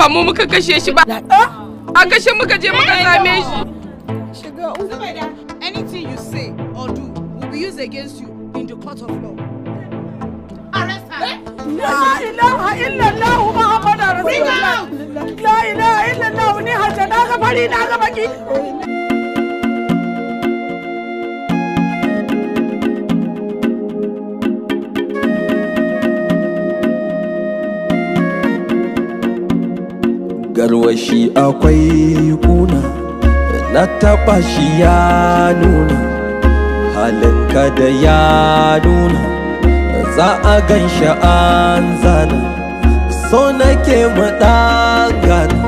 ba mu muka kashe shi ba. A kashe muka je muka same shi. Shiga uku. Anything you say or do will be used against you in the court of law. Arrest her. La ilaha illallah Muhammadu Rasulullah. La ilaha illallah, ni hajja na ga fari na ga baki. Garwashi akwai kuna, na taba shi ya nuna, halinka da ya nuna, za a gan shi an zana, so nake mu gana,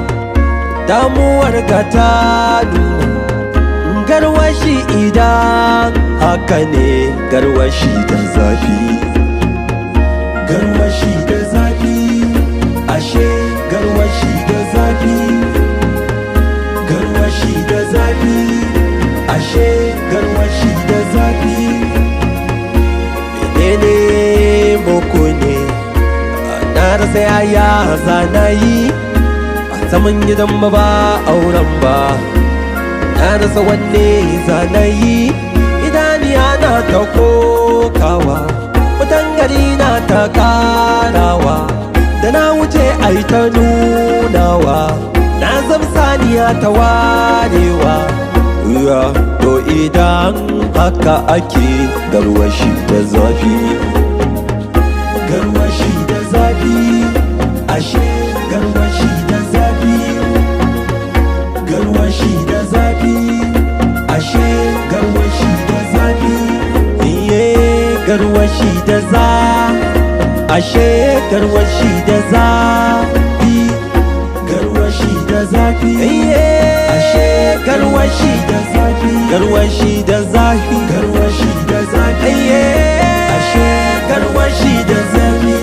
damuwar ka ta nuna, garwashi idan haka ne, garwashi da zafi, garwashi da zafi, ashe garwashi da zafi, garwashi da zafi, ashe garwashi da zafi. Menene muku ne? Na rasa yaya zana yi a zaman gidan ba, ba auren ba, na rasa wanne zana yi, idaniya na ta kokawa, mutan gari na ta karawa, da na wuce ai ta nunawa, na zam saniya ta warewa. Ya to idan haka ake, garwashi da zafi, garwashi da zafi, ashe garwashi da zafi, garwashi da zafi, ashe garwashi da zafi, iye garwashi da za, ashe garwashi da zafi, garwashi da zafi, iye ashe garwashi da zafi, garwashi da zafi, garwashi da zafi, iye ashe garwashi da zafi,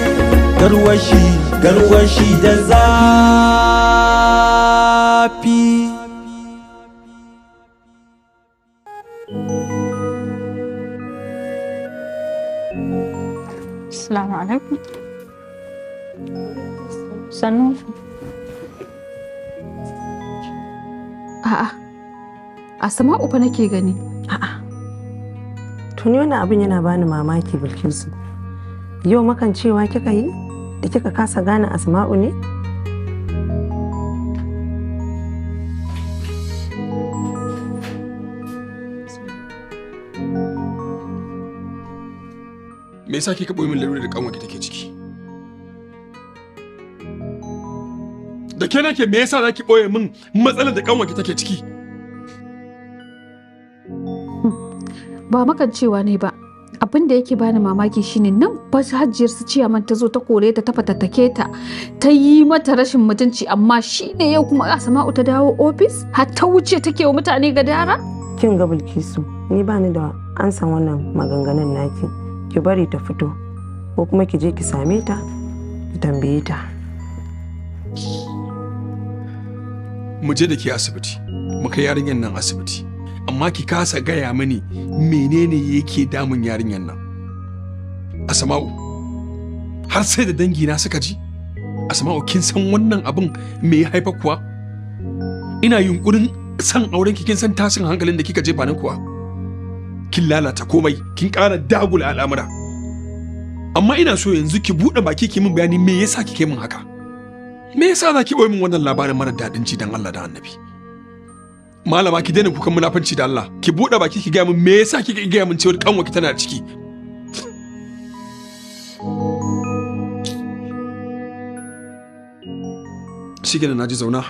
garwashi, garwashi da zafi. Assalamu alaikum. Sannu. A'a. Asma'u fa nake gani. A'a. To ni wannan abin yana bani mamaki, Bilkisu. Yau makan cewa kika yi da kika kasa gane Asma'u ne? Me yasa kika boye min lalurar da kanwarki take ciki? Da ke nake, me yasa zaki boye min matsalar da kanwarki take ciki? Ba makan cewa ne ba. Abin da yake bani mamaki shine nan ba hajjiyar su ciyaman ta zo ta kore ta, ta fatattake ta, ta yi mata rashin mutunci, amma shi ne yau kuma Asma'u ta dawo ofis har ta wuce take wa mutane gadara. Kin ga Bilkisu, ni bani da ansan wannan maganganun naki. Ki bari ta fito ko kuma ki je ki same ta ki tambaye ta. Mu je da ke asibiti, mu kai yarinyar nan asibiti, amma ki kasa gaya mini menene yake damun yarinyar nan. Asma'u, har sai da dangina suka ji. Asma'u, kin san wannan abin me ya haifa kuwa? Ina yunkurin san auren ki, kin san tashin hankalin da kika jefa ni kuwa? Kin lalata komai, kin ƙara dagula al'amura. Amma ina so yanzu ki buɗe baki ki min bayani, me yasa kike min haka? Me yasa za ki ɓoye min wannan labarin mara daɗin ci, dan Allah da Annabi? Malama, ki daina kukan munafunci da Allah. Ki buɗe baki ki gaya min me yasa kike gaya min cewa kanwarki tana da ciki. Shikenan, naji, zauna.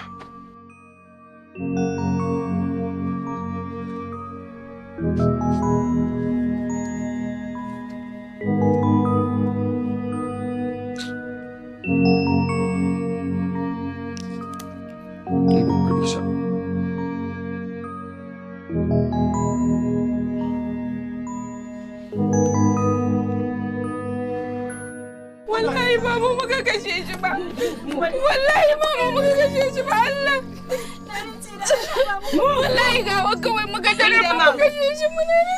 Karbi sha. Wallahi ba mu muka kashe shi ba. Wallahi ba mu muka kashe shi ba, Allah. Wallahi ga wa kawai muka tare mu kashe shi muna da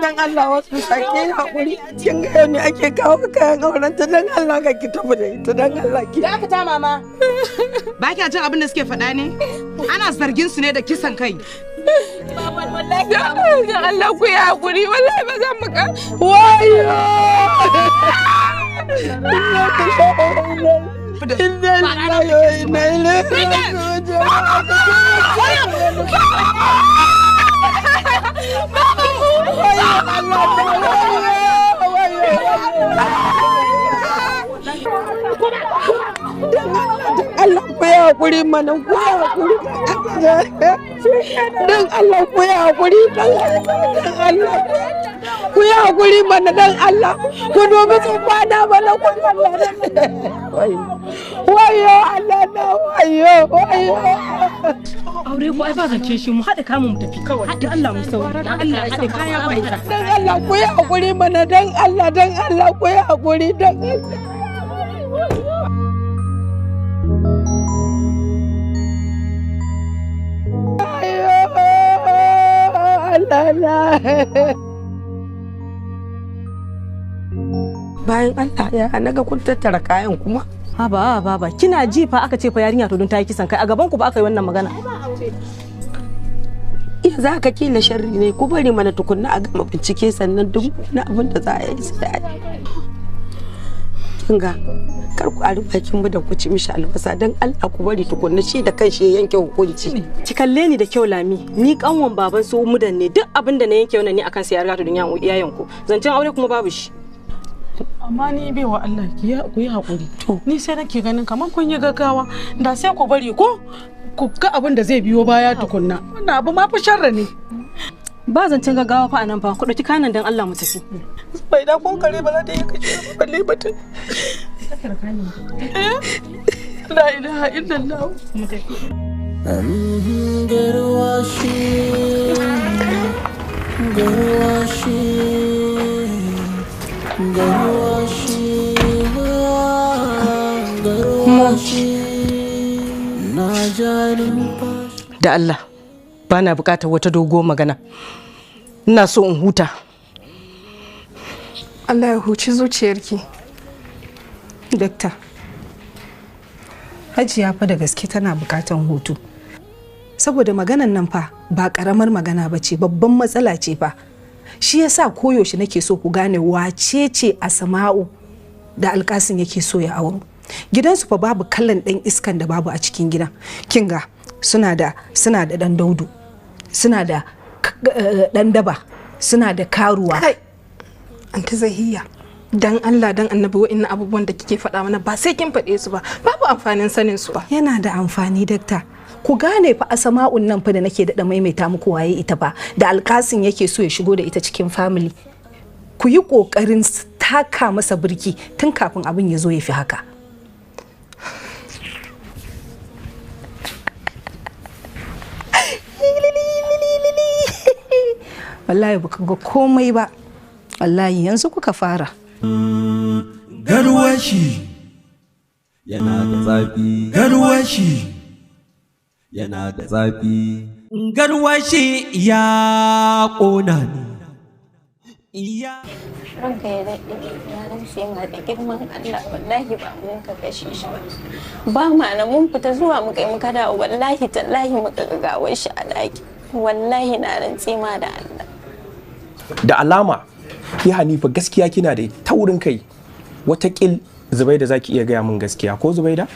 Dan Allah wasu sake hakuri. Kin ga yau ne ake kawo kayan auren ta, dan Allah ka ki tafi da ita, dan Allah ki. Dakata mama. Ba kya jin abin da suke faɗa ne? Ana zargin su ne da kisan kai. Wallahi dan Allah ku yi hakuri, wallahi ba za mu ka. Wayo! Inna lillahi wa inna ilaihi raji'un. Allah ku yi hakuri mana, ku yi hakuri. Dan Allah ku yi hakuri, dan Allah ku yi hakuri mana, dan Allah ku dubi tsufana mana, ku Allah. Wayo Allah na, wayo wayo. Aure ko ai ba zance shi, mu haɗa kamun mu tafi kawai. Dan Allah mu sauri. Dan Allah haɗa kaya ba. Dan Allah ku yi hakuri mana, dan Allah, dan Allah ku yi hakuri, dan Allah. Bayan Allah ya naga kun tattara kayan kuma. Haba baba, kina ji fa aka ce fa yarinya to don ta yi kisan kai a gaban ku ba aka yi wannan magana. Iya za ka kila sharri ne, ku bari mana tukunna a gama bincike sannan duk na abin da za a yi sai a yi. Kin ga kar ku ari bakin mu da ku ci mishi albasa, dan Allah ku bari tukunna shi da kanshi ya yanke hukunci. Ki kalle ni da kyau Lami, ni kanwan baban su mudan ne, duk abin da na yanke wannan ne akan sai ya riga to don yayan ku. Zancen aure kuma babu shi. Amma ni bai wa Allah ki ku yi hakuri. Ni sai nake ganin kamar kun yi gaggawa, da sai ku bari ko ku ga abin da zai biyo baya tukunna. Wannan abu ma fa sharri ne. Ba zancen gaggawa fa anan fa, ku dauki kanan dan Allah mu tafi. Bai da ko kare ba za ta yi kashe ba, balle batun. La ilaha illallah. Garwashi, garwashi, garwashi, garwashi, na ja numfashi. Da Allah, ba na bukatar wata doguwar magana. Ina so in huta. Allah ya huci zuciyarki. Dakta, Hajiya fa da gaske tana bukatan hutu. Saboda maganan nan fa ba karamar magana ba ce, babban matsala ce fa. Shi yasa koyaushe nake so ku gane wace ce Asma'u da Alkasin yake so ya auro. Gidansu fa babu kallon ɗan iskan da babu a cikin gidan. Kinga suna da ɗan daudu, suna da ɗan daba, suna da karuwa. Kai, Anti Zahiya, dan Allah dan Annabi wa'annan abubuwan da kike faɗa mana ba sai kin faɗe su ba, babu amfanin sanin su ba. Yana da amfani dakta. Ku gane fa Asma'un nan fa da nake daɗa maimaita muku waye ita ba, da Alkasin yake so ya shigo da ita cikin family. Ku yi ƙoƙarin taka masa birki tun kafin abin ya zo ya fi haka. Wallahi ba ga komai ba. Wallahi yanzu kuka fara. Garwashi yana da zafi. Garwashi yana da zafi. Garwashi ya ƙona ni. Ranka ya daɗe, na rantse ma da girman Allah, wallahi ba mun ka kashe shi ba. Ba ma na mun fita zuwa muka yi muka dawo, wallahi tallahi muka ga gawar shi a ɗaki. Wallahi na rantse ma da Allah. Da alama ki Hanifa gaskiya kina da taurin kai. Watakil Zubaida zaki iya gaya min gaskiya ko Zubaida?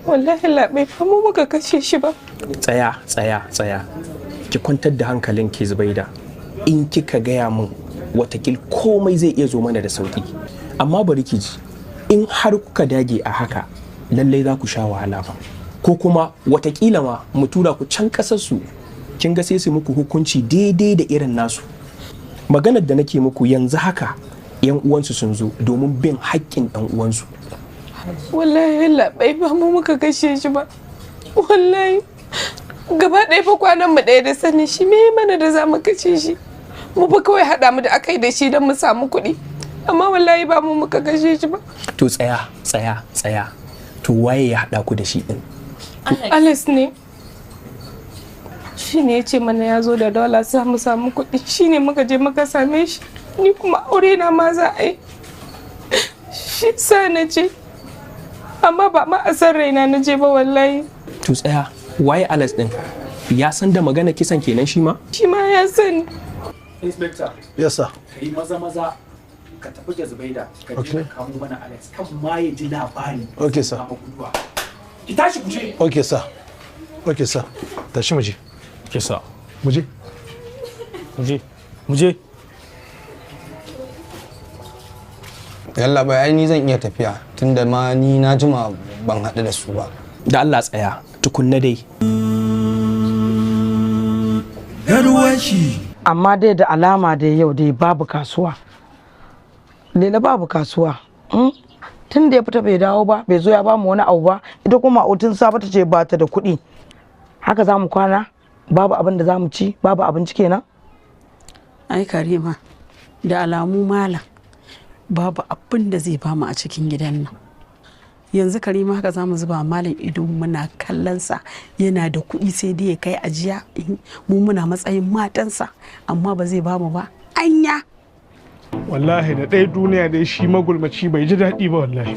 Wallahi labai fa mu muka kashe shi ba. Tsaya, tsaya, tsaya. Ki kwantar da hankalinki Zubaida. In kika gaya min watakil komai zai iya zo mana da sauki. Amma bari ki ji, in har kuka dage a haka lallai za ku sha wahala fa. Ko kuma watakila ma mu tura ku can kasarsu, kin ga sai su muku hukunci daidai da irin nasu. Maganar da nake muku yanzu haka yan uwansu sun zo domin bin haƙƙin ɗan uwansu. Wallahi labai ba mu muka kashe shi ba. Wallahi gaba ɗaya fa kwanan mu ɗaya da sanin shi, me mana da za mu kashe shi. Mu fa kawai haɗa mu da aka yi da shi don mu samu kuɗi. Amma wallahi ba mu muka kashe shi ba. To tsaya, tsaya, tsaya. To waye ya haɗa ku da shi ɗin? Alex ne. Shi ne ya ce mana ya zo da dola za mu samu kuɗi. Shi ne muka je muka same shi. Ni kuma aure na ma za a yi. Shi sa na je. Amma ba ma a san raina na je ba wallahi. To tsaya, waye Alex din? Ya san da magana kisan kenan shi ma? Shi ma ya sani. Inspector. Yes sir. Kai maza maza ka tafi da Zubaida ka je ka kamo mana Alex kan ma ya ji labari. Okay sir. Ki tashi ku je. Okay sir. Okay sir. Tashi mu je. Okay sir. Mu je. Mu je. Mu je. Yalla bai, ai ni zan iya tafiya tunda ma ni na jima ban haɗu da su ba. Da Allah tsaya tukunna dai. Garwashi. Amma dai da alama dai yau dai babu kasuwa. Lela babu kasuwa. Tun da ya fita bai dawo ba, bai zo ya bamu wani abu ba, ita kuma otun safa ta ce ba ta da kuɗi. Haka za mu kwana, babu abin da za mu ci, babu abinci kenan. Ai Karima, da alamu malam babu abin da zai bamu a cikin gidan nan. Yanzu Karima haka za mu zuba malam ido muna kallonsa yana da kuɗi sai dai ya kai ajiya, mu muna matsayin matansa amma ba zai bamu ba. Anya! Wallahi da ɗaya duniya dai shi magulmaci bai ji daɗi ba wallahi.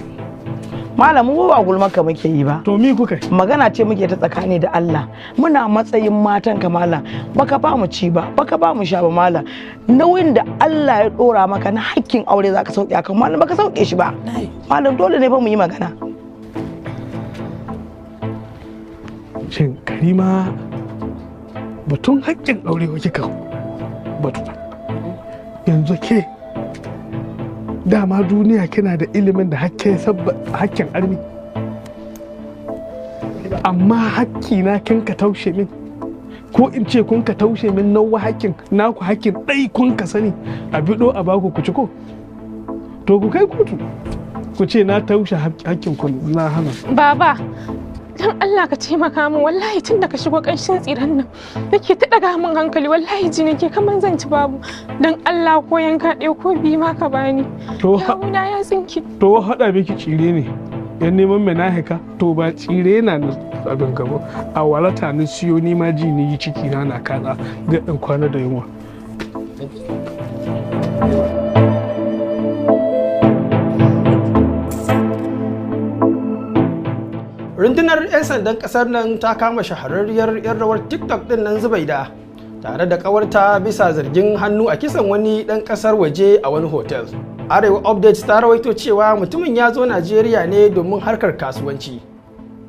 Malam mu ba gulmar ka muke yi ba. To mi kuka? Magana ce muke ta tsakani da Allah. Muna matsayin matan ka malam. Baka ba mu ci ba, baka ba mu sha ba malam. Nauyin da Allah ya dora maka na hakkin aure zaka sauke akan malam baka sauke shi ba. Malam dole ne fa mu yi magana. Shin Karima batun hakkin aure wa kika batu. Yanzu ke dama duniya kina da ilimin da hakkin armi, amma hakki na kin ka taushe min, ko in ce kun ka taushe min nawa hakkin naku hakkin ɗai kun ka sani a biɗo a baku ku ci ko to ku kai kotu ku ce na taushe hakkin ku na hana. Baba, dan Allah ka taimaka min wallahi tun da ka shigo kanshin tsiran nan nake ta daga min hankali wallahi ji nake kaman zan ci babu, dan Allah ko yanka ɗaya ko biyu ma ka bani. To yawuna ya tsinki. To haɗa miki tsire ne yan neman mai nahika, to ba tsire na abin gaba a walata ni siyo ni ma ji ni ciki na na kaza ga ɗan kwana da yunwa. Rundunar 'yan sandan kasar nan ta kama shahararriyar 'yan rawar TikTok din nan Zubaida tare da kawarta bisa zargin hannu a kisan wani dan kasar waje a wani hotel. Arewa Update ta rawaito cewa mutumin ya zo Najeriya ne domin harkar kasuwanci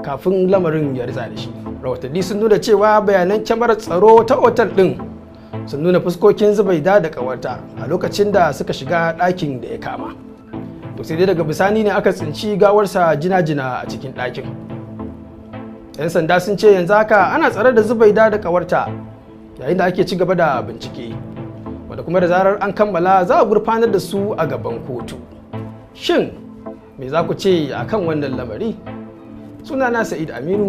kafin lamarin ya ritsa da shi. Rahotanni sun nuna cewa bayanan kyamarar tsaro ta otal din sun nuna fuskokin Zubaida da kawarta a lokacin da suka shiga ɗakin da ya kama. To sai dai daga bisani ne aka tsinci gawarsa jina-jina a cikin ɗakin. 'Yan sanda sun ce yanzu haka ana tsare da Zubaida da kawarta yayin da ake ci gaba da bincike, wanda kuma da zarar an kammala za a gurfanar da su a gaban kotu. Shin me za ku ce akan wannan lamari? Sunana Sa'id Aminu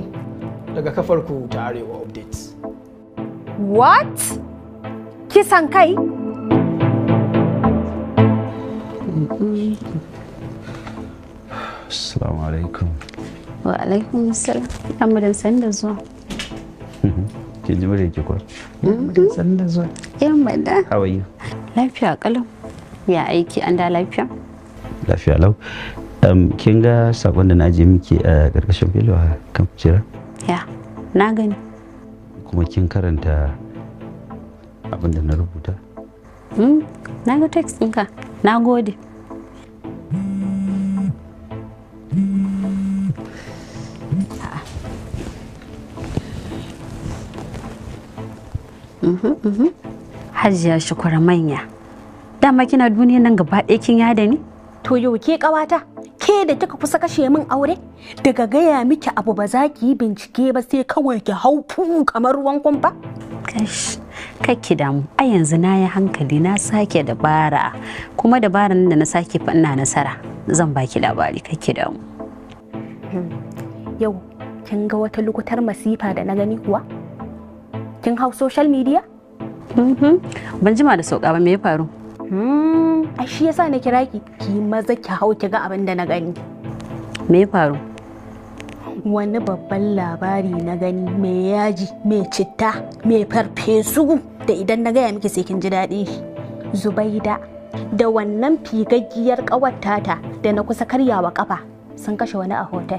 daga kafarku ta Arewa Updates. What? Kisan kai? Assalamu alaikum. Wa alaikum salam. Amadan san da zuwa. Kin ji murya ki kuwa? Amadan san da zuwa. Yan mada. How are you? Lafiya kalau. Ya aiki an da lafiya? Lafiya lau. Kin ga sakon da na ajiye miki a karkashin filo a kan kujera? Ya, na gani. Kuma kin karanta abin da na rubuta? Na ga text ɗinka. Na gode. Hajiya Shukura manya. Dama kina duniya nan gaba ɗaya kin yada ni? To yau ke ƙawata, ke da kika kusa kashe min aure? Daga gaya miki abu ba za ki yi bincike ba sai kawai ki hau fu kamar ruwan kumfa? Kash, ki damu. A yanzu na yi hankali na sake dabara. Kuma dabaran da na sake fa ina nasara. Zan baki labari ki damu. Yau, kin ga wata lukutar masifa da na gani kuwa? Kin hau social media? Ban jima da sauka ba, me ya faru? Ai shi yasa na kira ki, ki maza ki hau ki ga abin da na gani. Me ya faru? Wani babban labari na gani mai yaji, mai citta, mai farfesu da idan na gaya miki sai kin ji daɗin shi. Zubaida da wannan figaggiyar ƙawar tata da na kusa karyawa kafa sun kashe wani a hotel.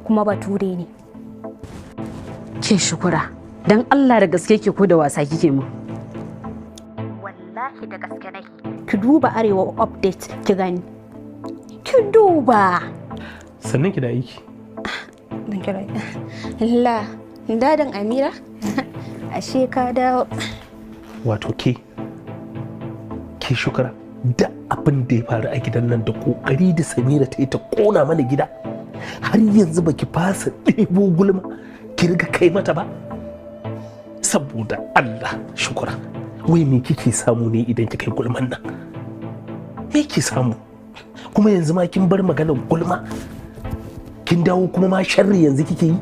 Kuma bature ne. Ke Shukura, dan Allah da gaske ke ko da wasa kike mu? Wallahi da gaske nake. Ki duba Arewa Update ki gani. Ki duba. Sannan ki da aiki. Dan kira. La, dadan Amira? Ashe ka dawo. Wato ke Shukura, da abin da ya faru a gidan nan da kokari da Samira ta yi ta kona mana gida, har yanzu baki fasa ɗebo gulma ki riga kai mata ba. Saboda Allah Shukura, wai me kike samu ne idan kika yi gulman nan? Me kike samu? Kuma yanzu ma kin bar maganar gulma, kin dawo kuma ma sharri yanzu kike yi.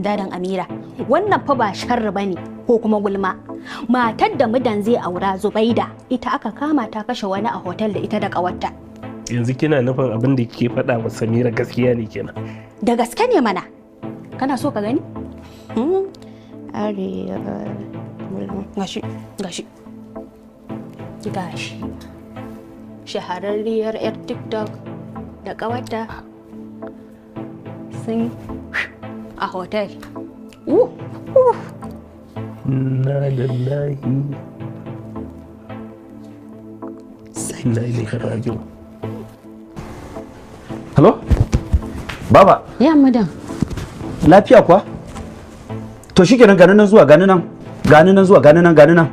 Dadan Amira, wannan fa ba sharri bane ko kuma gulma. Matar da mudan zai aura Zubaida, ita aka kama ta kashe wani a hotel da ita da kawarta. Yanzu kina nufin abin da kike faɗa wa Samira gaskiya ne kenan? Da gaske ne mana. Kana so ka gani? Arewa gashi, gashi. Gashi. Shahararriyar 'yar TikTok da kawarta sun a hotel. Inna lillahi inna ilaihi raji'un. Hello? Baba. Ya madam. Lafiya kuwa? To shikenan, gani nan zuwa, gani nan. Gani nan zuwa, gani nan, gani nan.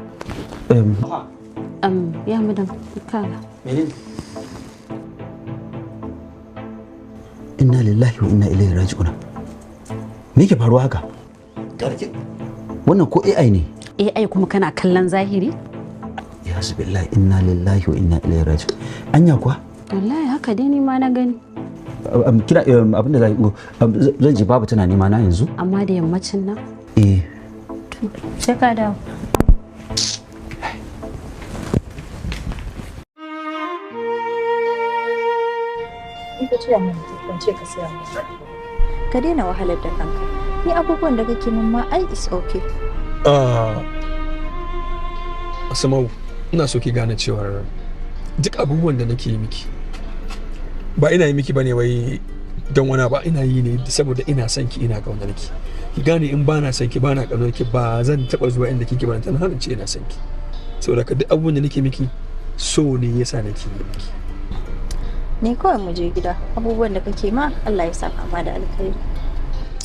Ya madam, kaga. Menene? Inna lillahi wa inna ilaihi raji'un. Me yake faruwa haka? Wannan ko AI ne? AI kuma kana kallon zahiri? Ya billahi inna lillahi wa inna ilaihi raji'un. Anya kuwa? Wallahi haka dai ni ma na gani. Kina abin da zan ji babu tana nema na yanzu? Amma da yammacin nan? Eh. To, sai ka dawo. Ni ka ce mun ban ce ka siya mun. Ka daina wahalar da kanka. Ni abubuwan da kake min ma ai is okay. Asma'u, ina so ki gane cewar duk abubuwan da nake yi miki ba ina yi miki bane wai don wani ba, ina yi ne saboda ina son ki, ina kaunar ki. Ki gane in ba na son ki, ba na kaunar ki, ba zan taba zuwa inda kike ba, tana har ce ina son ki. Saboda ka duk abubuwan da nake miki so ne yasa nake yi miki. Ni kawai mu je gida, abubuwan da kake ma Allah ya saka ma da alkhairi.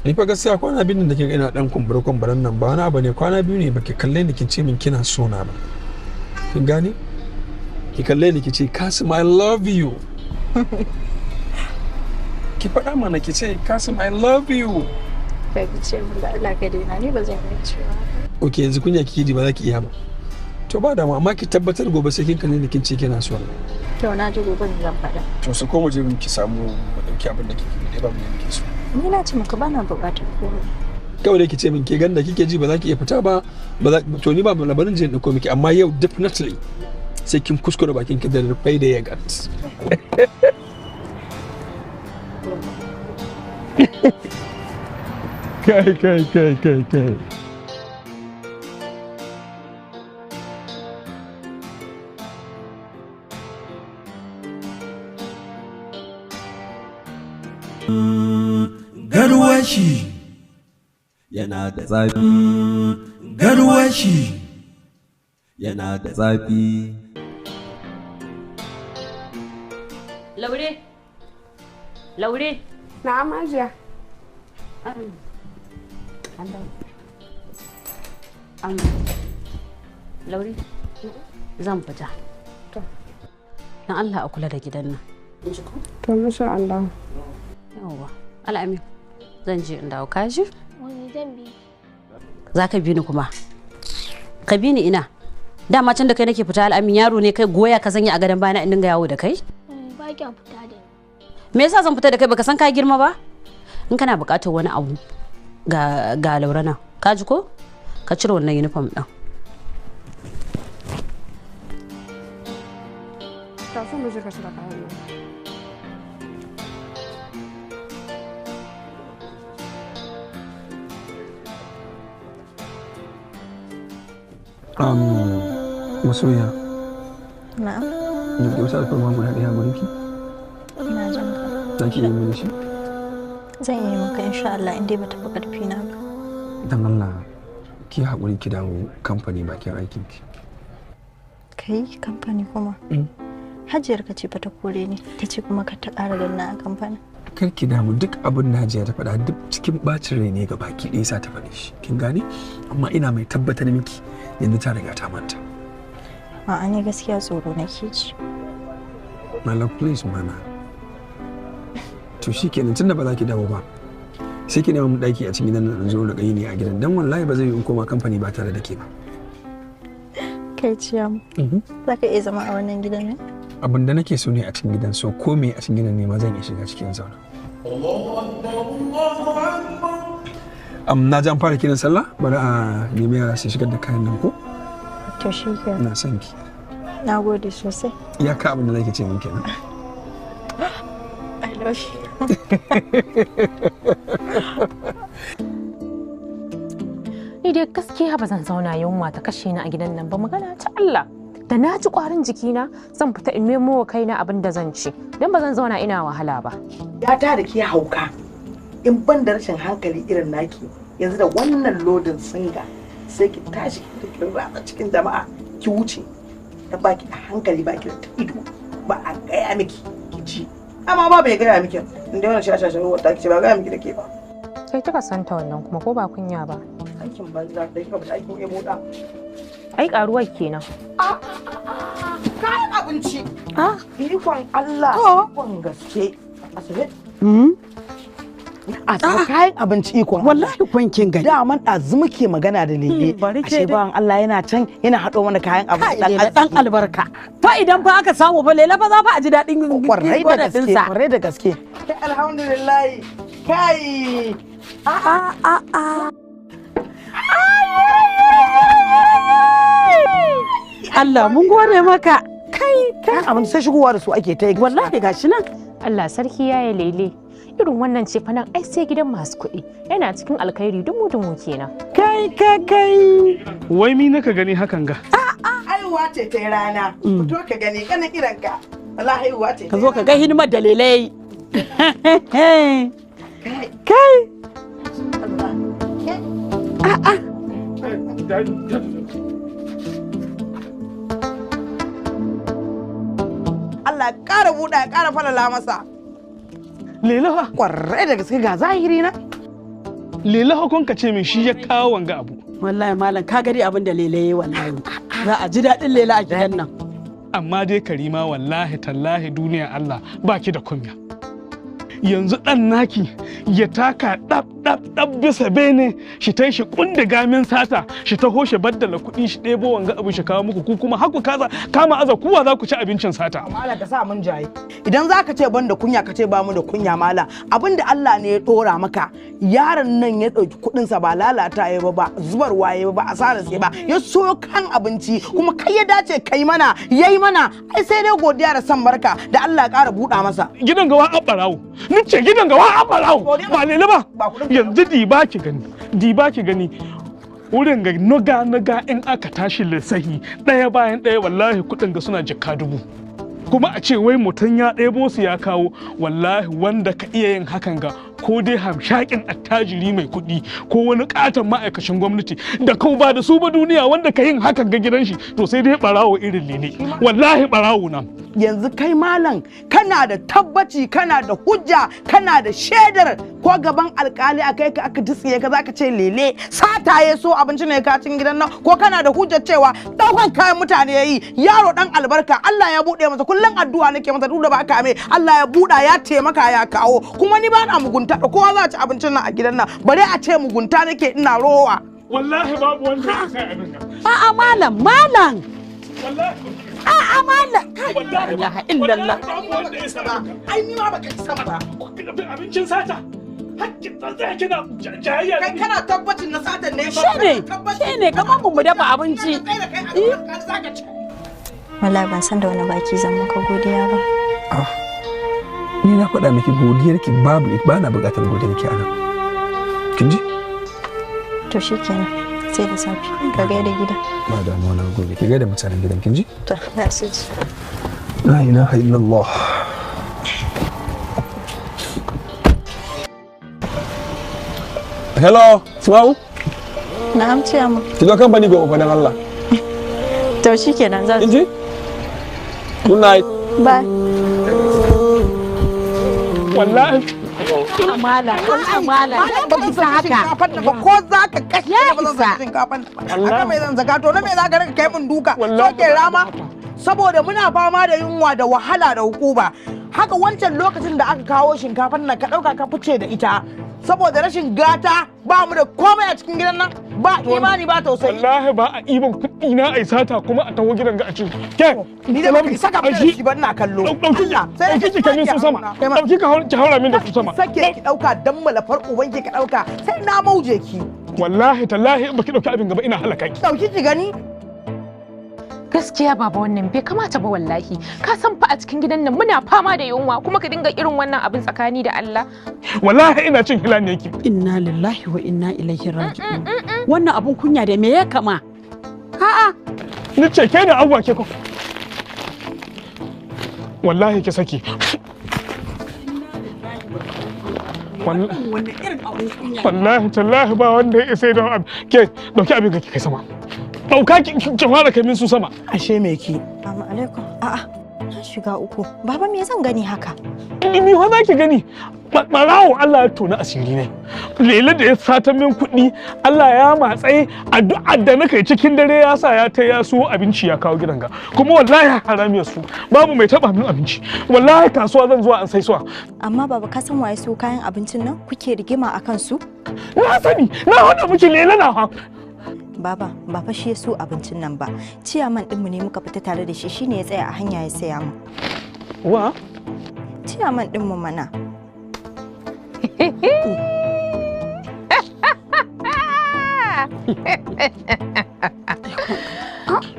Ni fa gaskiya kwana biyun da kike ina dan kumbure kumburen nan ba wani abu ne, kwana biyu ne baki kalle ni kin ce min kina so na ba. Kin gane? Ki kalle ni ki ce Kasim I love you. Ki faɗa mana ki ce Kasim I love you. Kai ki ce min da Allah ka daina, ni ba zan iya cewa. Okay, yanzu kunya kike ji ba za ki iya ba. To ba dama, amma ki tabbatar gobe sai kin kalle ni kin ce kina so na. To na ji gobe ni zan faɗa. To su koma je ki samu mu dauki abin da kike da ba mu ne kike so. Ni na ce maka bana buƙatar komai. Kawai dai ki ce min ke ganda kike ji ba za ki iya fita ba, ba za to ni ba labarin je in dauko miki, amma yau definitely sai kin kuskure bakin ki da rufai da yagat. Kai kai kai kai kai. Garwashi yana da zafi. Garwashi yana da zafi. Laure. Laure. Na'am Hajiya. Laure. Zan fita. To. Dan Allah a kula da gidan nan. To masha Allah. Yawwa. Al'amin. Zan je in dawo kaji? Wani zan bi. Za ka bi ni kuma. Ka bi ni ina? Dama can da kai nake fita Al'amin, yaro ne kai goya ka sanya a gadon bayana in dinga yawo da kai? Ba kya fita da ni. Me yasa zan fita da kai, baka san ka girma ba? In kana buƙatar wani abu ga Laura nan. Ka ji ko? Ka cire wannan uniform din. Ta so mu je ka cire kayan nan. Masoya. Na'am. Na ke wata alfarma guda ɗaya gurin ki? Ina jin ka. Za ki iya mini shi? Zan iya maka insha Allah in dai bata fi ƙarfi na ba. Dan Allah ki haƙuri ki dawo kamfani bakin aikin ki. Kai kamfani kuma? Hajiyar ka ce fa ta kore ni, ta ce kuma ka ta ƙara ganna a kamfanin. Kar ki damu, duk abin da Hajiya ta faɗa duk cikin ɓacin rai ne ga baki ɗaya sa ta faɗe shi. Kin gane? Amma ina mai tabbatar miki yanzu ta riga ta manta. A'a ni gaskiya tsoro nake ji. My love, please mana. To shikenan, tunda ba za ki dawo ba, sai ki nema mu ɗaki a cikin gidan nan zo da ne a gidan, dan wallahi ba zai yi in koma kamfani ba tare da ke ba. Kai ciyamu. Za ka iya zama a wannan gidan ne? Abin da nake so ne a cikin gidan, so ko me a cikin gidan ne ma zan iya shiga cikin zauna. Na ji an fara kiran sallah, bari a nemi yara su shigar da kayan nan ko? To shi kenan. Ina son ki. Na gode sosai. Iyaka abin da zaki ce min kenan. I love you. Ni dai gaskiya ba zan zauna yunwa ta kashe ni a gidan nan ba, magana ta Allah. Da na ji kwarin jikina zan fita in nemo wa kaina abin da zan ci, don ba zan zauna ina wahala ba. Ya ta da ke hauka in ban da rashin hankali irin naki, yanzu da wannan lodin singa sai ki tashi ki ratsa cikin jama'a ki wuce, da baki da hankali baki da ido ba a gaya miki ki ci. Amma ba bai gaya miki inda wannan shashashan ruwa ta ki ce ba gaya miki da ke ba. Kai kika santa wannan kuma ko ba kunya ba. Aikin banza da kika fita aikin ebo da. Ai karuwar kenan. Kayan abinci. Ikon Allah. Ikon gaske. Asabe. Asabe kayan abinci ikon Allah. Wallahi kwankin gani. Daman ɗazu muke magana da Lele. Ashe bawan Allah yana can yana haɗo mana kayan abinci. Lele dan albarka. Fa idan fa aka samu fa Lele fa za fa a ji daɗin Kwarai da gaske. Kwarai da gaske. Alhamdulillah. Kai. A a a. Allah mun gode maka. Kai kayan abinci sai shigowa da su ake ta yi. Wallahi gashi nan. Allah sarki yaya Lele. Irin wannan ce fa nan ai sai gidan masu kuɗi. Yana cikin alkhairi dumu dumu kenan. Kai kai kai. Wai mi naka gani hakan ga? Haihuwa ce ta rana. Fito ka gani kanin iranka. Wallahi haihuwa ce. Ka zo ka ga hidimar da Lele. Kai. Kai. A'a. Allah ƙara buɗa ya ƙara falala masa. Lele fa. Kwarai da gaske ga zahiri na. Lele kun ka ce min shi ya kawo wanga abu. Wallahi malam ka gari abin da Lele yayi wallahi. Za a ji daɗin Lele a gidan nan. Amma dai Karima wallahi tallahi duniya Allah baki da kunya. Yanzu ɗan naki ya taka ɗab ɗab ɗab bisa bene shi tai shi kundiga min sata shi taho shi baddala kuɗi shi ɗebo wanga abu shi kawo muku, ku kuma haku kaza kama aza kuwa za ku ci abincin sata. Malam ka sa mun jaye. Idan za ka ce ban da kunya ka ce ba mu da kunya malam, abinda Allah ne ya ɗora maka yaron nan ya ɗauki kuɗinsa ba lalata ya ba ba zubarwa ya ba asarar sai ba ya so kan abinci kuma kai ya dace kai mana yayi mana ai sai dai godiya da san barka da Allah ya ƙara buɗa masa. Gidan gawa an ɓarawo. Ni ce gidan gawa an ɓarawo ba Lele ba. Yanzu diba ki gani, diba ki gani wurin ga nuga nuga in aka tashi lissahi ɗaya bayan ɗaya wallahi kuɗin ga suna jikka 1000. Kuma a ce wai mutum ya ɗebo su ya kawo, wallahi wanda ka iya yin hakan ga ko dai hamshakin attajiri mai kuɗi ko wani ƙaton ma'aikacin gwamnati da kau ba da su ba duniya wanda ka yin hakan ga gidan shi to sai dai ɓarawo irin Lele, wallahi ɓarawo nan. Yanzu kai malam kana da tabbaci, kana da hujja, kana da shaidar ko gaban alkali a kai ka aka tsiye ka zaka ce Lele sata ya so abinci ne ka cin gidan nan, ko kana da hujjar cewa daukan kayan mutane yayi yaro dan albarka Allah ya bude masa, kullun addu'a nake masa duk da ba ka mai Allah ya buda ya taimaka ya kawo, kuma ni ba na mugunta da kowa za a ci abincin nan a gidan nan bare a ce mugunta nake ina rowa. Wallahi babu wanda ya sai abin nan. A'a malam malam. Wallahi A'a malam. La ilaha illallah. Ai ni ma baka isa ba. Abincin sata. Hakkin tsaya kina jayayya. Kai kana tabbacin na satan ne ba. Shine shine kamar mu dafa abinci. Wallahi ban san da wani baki zan maka godiya ba. Ni na faɗa miki godiyarki babu, ba na buƙatar godiyarki a nan. Kin ji? To shikenan. Sai da safe ka gaida gida. Ba damuwa, na gode. Ki gaida mutanen gidan, kin ji? To, na su ji. La ilaha illallah. Hello, Asma'u? Na'am, ciyaman. Ki zo kamfani gobe fa, dan Allah. To shikenan, zan. Kin ji? Good night. Bye. Wallahi. Amala, amala. Ba ki san haka. Ba ko za ka kashe ni, ba zan saki shinkafan ba. Haka mai zan zaka to na me za ka rika kai min duka? So ke rama saboda muna fama da yunwa da wahala da hukuma. Haka wancan lokacin da aka kawo shinkafan nan ka dauka ka fice da ita. Saboda rashin gata ba mu da komai a cikin gidan nan, ba imani ba tausayi. Wallahi ba a iban kuɗi na ai sata kuma a taho gidan ga a ci. Ke ni da baka saka mun da shi ba, ina kallo. Dauki, dauki ki kai min su sama. Dauki ka ki haura min da su sama. Sake ki dauka dan malafar ubanki ka dauka sai na mauje ki. Wallahi tallahi in baki dauki abin gaba ina halaka ki. Dauki ki gani. Gaskiya baba, wannan bai kamata ba wallahi. Ka san fa a cikin gidan nan muna fama da yunwa, kuma ka dinga irin wannan abin, tsakani da Allah. Wallahi ina cin hilan yake. Inna lillahi wa inna ilaihi raji'un. Wannan abun kunya da me ya kama? A'a. Ni ce ke da abuwa ke ko. Wallahi ki saki. Wannan irin abun kunya. Wallahi tallahi ba wanda ya isa don abu. Ke dauki abin ka ki kai sama. Dauka ki ki fara kai min su sama. Ashe me ki? Assalamu alaikum. A'a, na shiga uku. Baba, me zan gani haka? Ni wa za ki gani? Barawo Allah ya tona asiri ne. Lele da ya sata min kuɗi, Allah ya matsayi addu'ar da na kai cikin dare ya sa ya ta ya so abinci ya kawo gidan ga. Kuma wallahi haram ya su. Babu mai taba min abinci. Wallahi kasuwa zan zuwa an sai suwa. Amma baba, ka san waye so kayan abincin nan kuke rigima akan su? Na sani, na hada miki lele na ha. Baba, ba fa shi ya so abincin nan ba. Ciyaman ɗinmu ne muka fita tare da shi, shine ya tsaya a hanya ya saya mu. Wa? Ciyaman ɗinmu mana.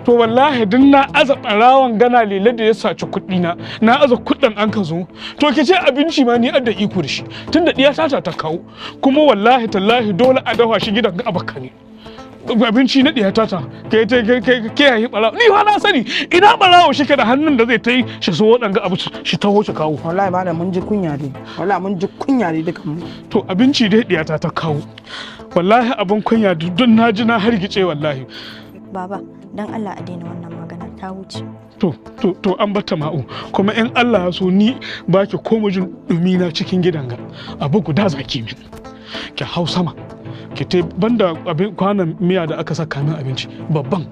To wallahi duk na aza ɓarawan gana lele da ya saci kuɗi na, na aza kuɗin an ka zo. To ki ce abinci ma ni adda iko da shi, tunda ɗiya tata ta kawo. Kuma wallahi tallahi dole a dafa shi gidan ga abaka ne. Abinci na ɗiya tata, ke ke ke ke yayi ɓarawo. Ni fa na sani ina ɓarawo shi ke da hannun da zai ta yi shi so waɗanga abu shi taho shi kawo. Wallahi malam mun ji kunya dai. Wallahi mun ji kunya dai dukan mu. To abinci dai ɗiya ta ta kawo. Wallahi abin kunya duk na ji na hargice wallahi. Baba, dan Allah a daina wannan magana, ta wuce. To, to, to an bata ma'u, kuma in Allah ya so ni ba ki koma jin dumi na cikin gidan ga. Abu guda zaki min. Ki hau sama. Ki te banda abin kwanan miya da aka saka min abinci babban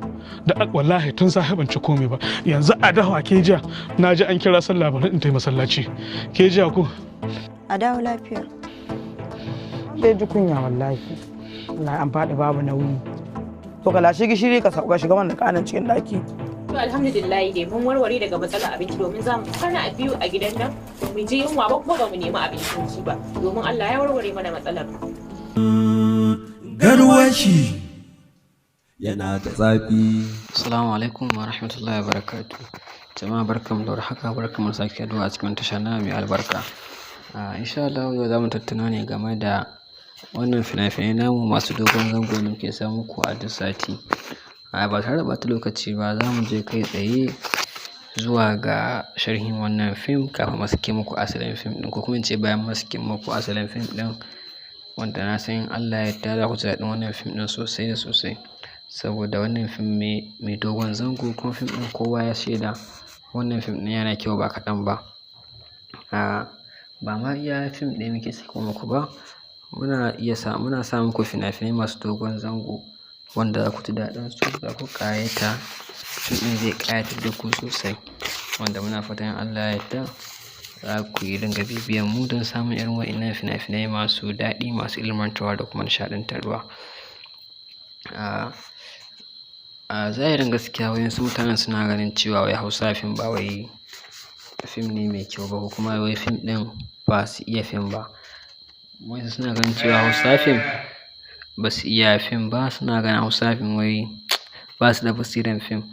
da wallahi tun safe ban ci komai ba. Yanzu a dawa ke jiya na ji an kira sallah, bari in tai masallaci. Ke jiya ko? A dawo lafiya. Dai ji kunya wallahi. Wallahi an faɗi babu nauyi. To ka lashe gishiri ka sauka shiga wannan kanan cikin daki. To alhamdulillah dai mun warware daga matsalar abinci, domin za mu kwana a biyu a gidan nan mu ji yunwa ba, kuma ba mu nemi abincin ci ba, domin Allah ya warware mana matsalar. Garwashi yana da zafi. Assalamu alaikum wa rahmatullahi wa barakatuh. Jama'a, barkamu da warhaka, barkamu da sake haduwa a cikin tasha na mai albarka. Insha Allah yau za mu tattauna ne game da wannan fina-finai namu masu dogon zango da muke samu muku a duk sati. Ba tare da ɓata lokaci ba, za mu je kai tsaye zuwa ga sharhin wannan fim kafin mu sake muku asalin fim ɗin, ko kuma in ce bayan mu sake muku asalin fim ɗin, wanda na san in Allah ya yarda za ku ji daɗin wannan fim ɗin sosai da sosai. Saboda wannan fim ne mai dogon zango, kuma fim ɗin kowa ya shaida wannan fim ɗin yana kyau ba kaɗan ba. Ba ma iya fim ɗaya muke sako muku ba, muna iya sa muna sa muku fina-finai masu dogon zango wanda za ku ji daɗin su, za ku ƙayata, fim ɗin zai ƙayatar da ku sosai, wanda muna fatan in Allah ya yarda za ku yi dinga bibiyan mu don samun irin waɗannan fina-finai masu daɗi, masu ilmantarwa da kuma nishaɗantarwa. A zahirin gaskiya, waɗansu mutanen suna ganin cewa wai Hausa fim ba wai fim ne mai kyau ba, ko kuma wai fim ɗin ba su iya fim ba. Wasu suna ganin cewa Hausa fim ba su iya fim ba, suna ganin Hausa fim wai ba su da basiran fim.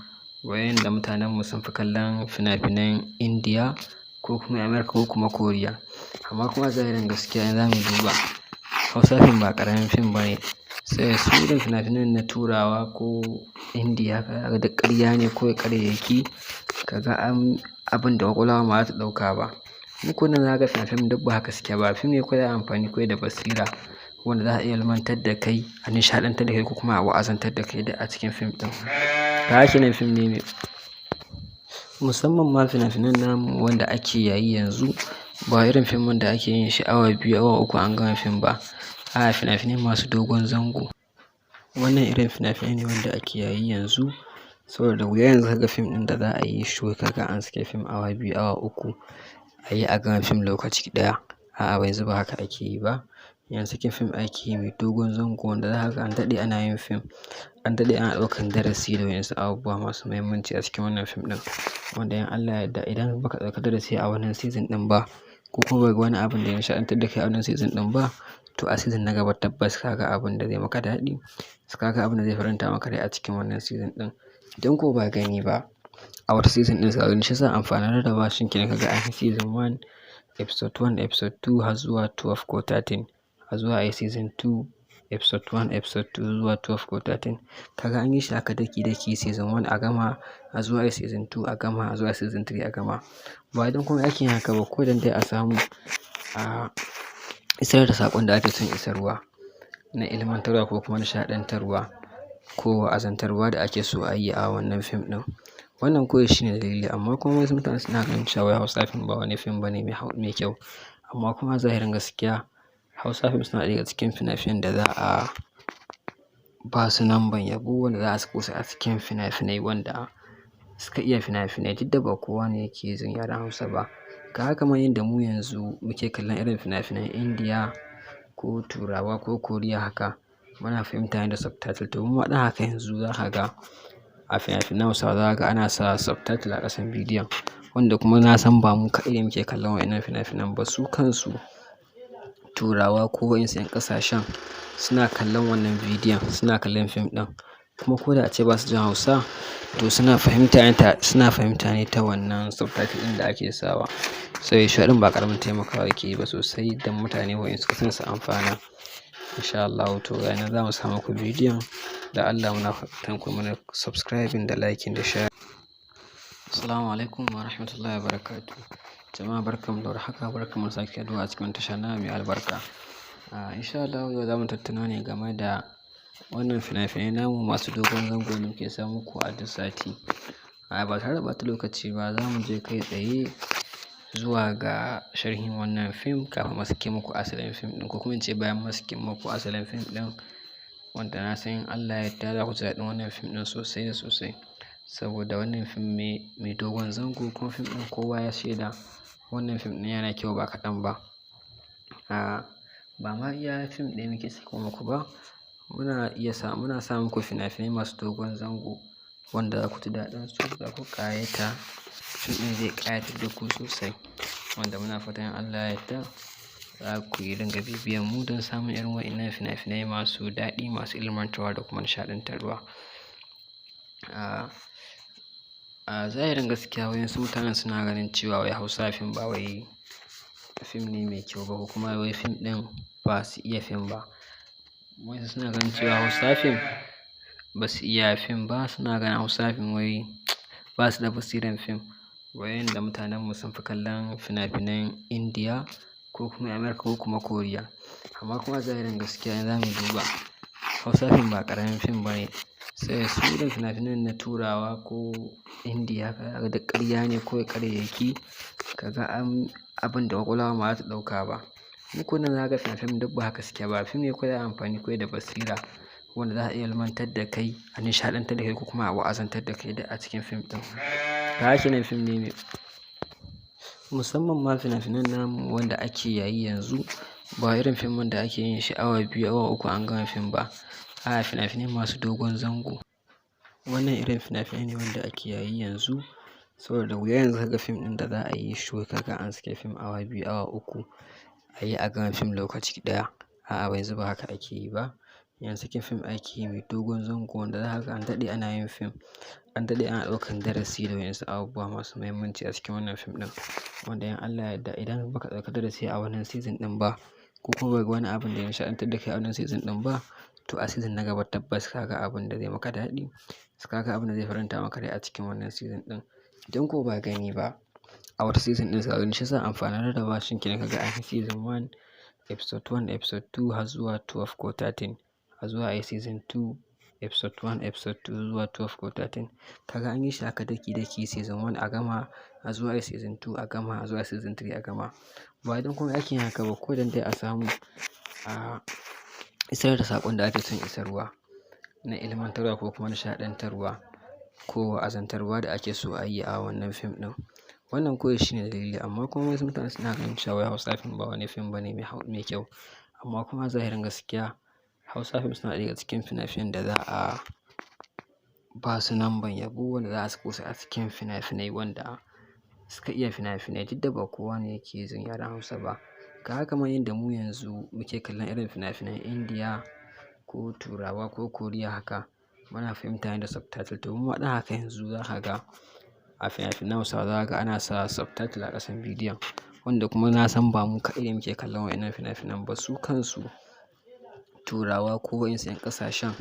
Wayanda mutanenmu sun fi kallon fina-finan Indiya ko kuma America ko kuma Koriya. Amma kuma a zahirin gaskiya, in za mu duba, Hausa fim ba ƙaramin fim ba ne. Sai su irin fina-finan na Turawa ko Indiya haka, zaka ga duk ƙarya ne kawai, ƙaryayyaki, ka ga an abin da ƙwaƙwalwa ma ba za ta ɗauka ba. Mu ko nan za ka ga fina-finan duk ba haka suke ba. Fim ne kawai za a yi amfani kawai da basira wanda za a iya ilmantar da kai, a nishaɗantar da kai, ko kuma a wa'azantar da kai duk a cikin fim ɗin. Kaga kenan fim ne mai musamman ma fina-finan namu wanda ake yayi yanzu, ba irin fim wanda ake yin shi awa 2, awa 3 an gama fim ba. A'a, fina-finai masu dogon zango. Wannan irin fina-finai ne wanda ake yayi yanzu, saboda da wuya yanzu kaga fim ɗin da za a yi shi wai kaga an saki fim awa 2, awa 3, a yi a gama fim lokaci ɗaya. A'a, yanzu ba haka ake yi ba. Yanzu sakin fim ake yi mai dogon zango wanda za ka ga an daɗe ana yin fim, an daɗe ana ɗaukan darasi da waƴansu abubuwa masu muhimmanci a cikin wannan fim ɗin. Wanda in Allah ya yarda, idan baka ɗauki darasi a wannan season ɗin ba, ko kuma baka ga wani abun da ya nishaɗantar da kai a wannan season ɗin ba, to a season na gaba tabbas ka ga abun da zai maka daɗi, ka ga abun da zai faranta maka rai a cikin wannan season ɗin. Idan ko ba gani ba, a wata season ɗin za ka gani. Shi yasa amfanin rarraba shi kenan, ka ga an yi season 1, episode 1, episode 2 har zuwa 12 ko 13, har zuwa ayi season 2, episode 1, episode 2 zuwa 12 ko 13. Kaga an yi shi haka daki-daki, season 1 a gama, a zuwa ayi season 2 a gama, a zuwa season 3 a gama. Ba don komai ake yin haka ba, ko don dai a samu a isar da saƙon da ake son isarwa na ilmantarwa ko kuma nishaɗantarwa ko wa'azantarwa da ake so a yi a wannan fim ɗin. Wannan kawai shine dalili, amma kuma wasu mutane suna ganin cewa wai Hausa fim ba wani fim bane mai kyau. Amma kuma a zahirin gaskiya, Hausa fim suna ɗaya daga cikin fina-finan da za a ba su lambar yabo, wanda za a sako su a cikin fina-finai wanda suka iya fina-finai, duk da ba kowa ne yake jin yaren Hausa ba. Kaga kamar yadda mu yanzu muke kallon irin fina-finan Indiya ko Turawa ko Koriya haka, muna fahimta ne da subtitle. To muma ɗin haka yanzu za ka ga a fina-finan Hausawa za ka ga ana sa subtitle a ƙasan bidiyon, wanda kuma na san ba mu kaɗai ne muke kallon waƴannan fina-finan ba, su kansu Turawa ko waƴansu ƴan ƙasashen suna kallon wannan bidiyon, suna kallon fim ɗin. Kuma ko da ace ba su jin Hausa, to suna fahimta ne ta suna fahimta ne ta wannan subtitle ɗin da ake sawa. Sai shi ɗin ba ƙaramin taimakawa yake yi ba sosai don mutane waƴansu kasan su amfana. Insha Allahu, to ga nan za mu sa muku bidiyon, da Allah muna fatan ku mana subscribing da liking da share. Assalamu alaikum wa rahmatullahi wa barakatuh. Jama'a, barkanmu da warhaka, barkanmu da sake haɗuwa a cikin tasha na mai albarka. Insha Allahu yau za mu tattauna ne game da wannan fina-finai namu masu dogon zango da muke sa muku a duk sati. Ba tare da ɓata lokaci ba, za mu je kai tsaye zuwa ga sharhin wannan fim kafin mu sake muku asalin fim ɗin, ko kuma in ce bayan mun sake muku asalin fim ɗin, wanda na san in Allah ya yarda za ku ji daɗin wannan fim ɗin sosai da sosai. Saboda wannan fim ne mai dogon zango, kuma fim ɗin kowa ya shaida wannan fim ɗin yana kyau ba kaɗan ba. Ba ma iya fim ɗaya muke sako muku ba, muna iya sa muna sa muku fina-finai masu dogon zango wanda za ku ji daɗin su, za ku ƙayata, fim ɗin zai ƙayatar da ku sosai. Wanda muna fatan in Allah ya yarda za ku yi ringa bibiyan mu don samun irin waƴannan fina-finai masu daɗi, masu ilmantarwa da kuma nishaɗantarwa. A zahirin gaskiya, waƴansu mutanen suna ganin cewa wai Hausa fim ba wai fim ne mai kyau ba, ko kuma wai fim ɗin ba su iya fim ba. Waƴansu suna ganin cewa Hausa fim ba su iya fim ba, suna ganin Hausa fim wai ba su da basiran fim. Wayanda mutanenmu sun fi kallon fina-finan Indiya ko kuma America ko kuma Koriya. Amma kuma a zahirin gaskiya, in za mu duba, Hausa fim ba ƙaramin fim ba ne. Sai su irin fina-finan na Turawa ko Indiya haka, za ka ga duk ƙarya ne kawai, ƙaryayyaki, ka ga an abin da ƙwaƙwalwa ma ba za ta ɗauka ba. Mu ko nan za ka ga fina-finan duk ba haka suke ba. Fim ne kawai za a yi amfani kawai da basira wanda za a iya ilmantar da kai, a nishaɗantar da kai, ko kuma a wa'azantar da kai duk a cikin fim ɗin. Kaga kenan fim ne mai musamman ma fina-finan namu wanda ake yayi yanzu, ba irin fim wanda ake yin shi awa 2, awa 3 an gama fim ba. A'a, fina-finai masu dogon zango. Wannan irin fina-finai ne wanda ake yayi yanzu, saboda da wuya yanzu kaga fim ɗin da za a yi shi wai kaga an saki fim awa 2, awa 3, a yi a gama fim lokaci ɗaya. A'a, yanzu ba haka ake yi ba. Yanzu sakin fim ake yi mai dogon zango wanda za ka ga an daɗe ana yin fim, an daɗe ana ɗaukan darasi da waƴansu abubuwa masu muhimmanci a cikin wannan fim ɗin. Wanda in Allah ya yarda, idan baka ɗauki darasi a wannan season ɗin ba, ko kuma baka ga wani abun da ya nishaɗantar da kai a wannan season ɗin ba, To a season na gaba tabbas ka ga abin da zai maka daɗi, ka ga abin da zai faranta maka rai a cikin wannan season ɗin. Idan ko ba gani ba, a wata season ɗin ka gani. Shi yasa amfanin rarraba shi kenan, kaga an yi season 1 episode 1, episode 2 har zuwa 12 ko 13, har zuwa a yi season 2 episode 1, episode 2 zuwa 12 ko 13. Kaga an yi shi haka daki daki, season 1 a gama, a zuwa a season 2 a gama, a zuwa season 3 a gama. Ba don kuma ake yin haka ba ko dan dai a samu a isar da saƙon da ake son isarwa na ilmantarwa ko kuma nishaɗantarwa ko wa'azantarwa da ake so a yi a wannan fim ɗin. Wannan kawai shine dalili, amma kuma wasu mutane suna ganin cewa wai Hausa fim ba wani fim bane mai kyau. Amma kuma zahirin gaskiya, Hausa fim suna ɗaya daga cikin fina-finan da za a ba su namban yabo, wanda za a sako su a cikin fina-finai wanda suka iya fina-finai, duk da ba kowa ne yake jin yaren Hausa ba. Kaga kamar yadda mu yanzu muke kallon irin fina-finan Indiya ko Turawa ko Koriya haka, muna fahimta ne da subtitle. To mu ma ɗin haka yanzu za ka ga a fina-finan Hausawa za ka ga ana sa subtitle a ƙasan bidiyon, wanda kuma na san ba mu kaɗai ne muke kallon waɗannan fina-finan ba, su kansu Turawa ko waɗansu 'yan ƙasashen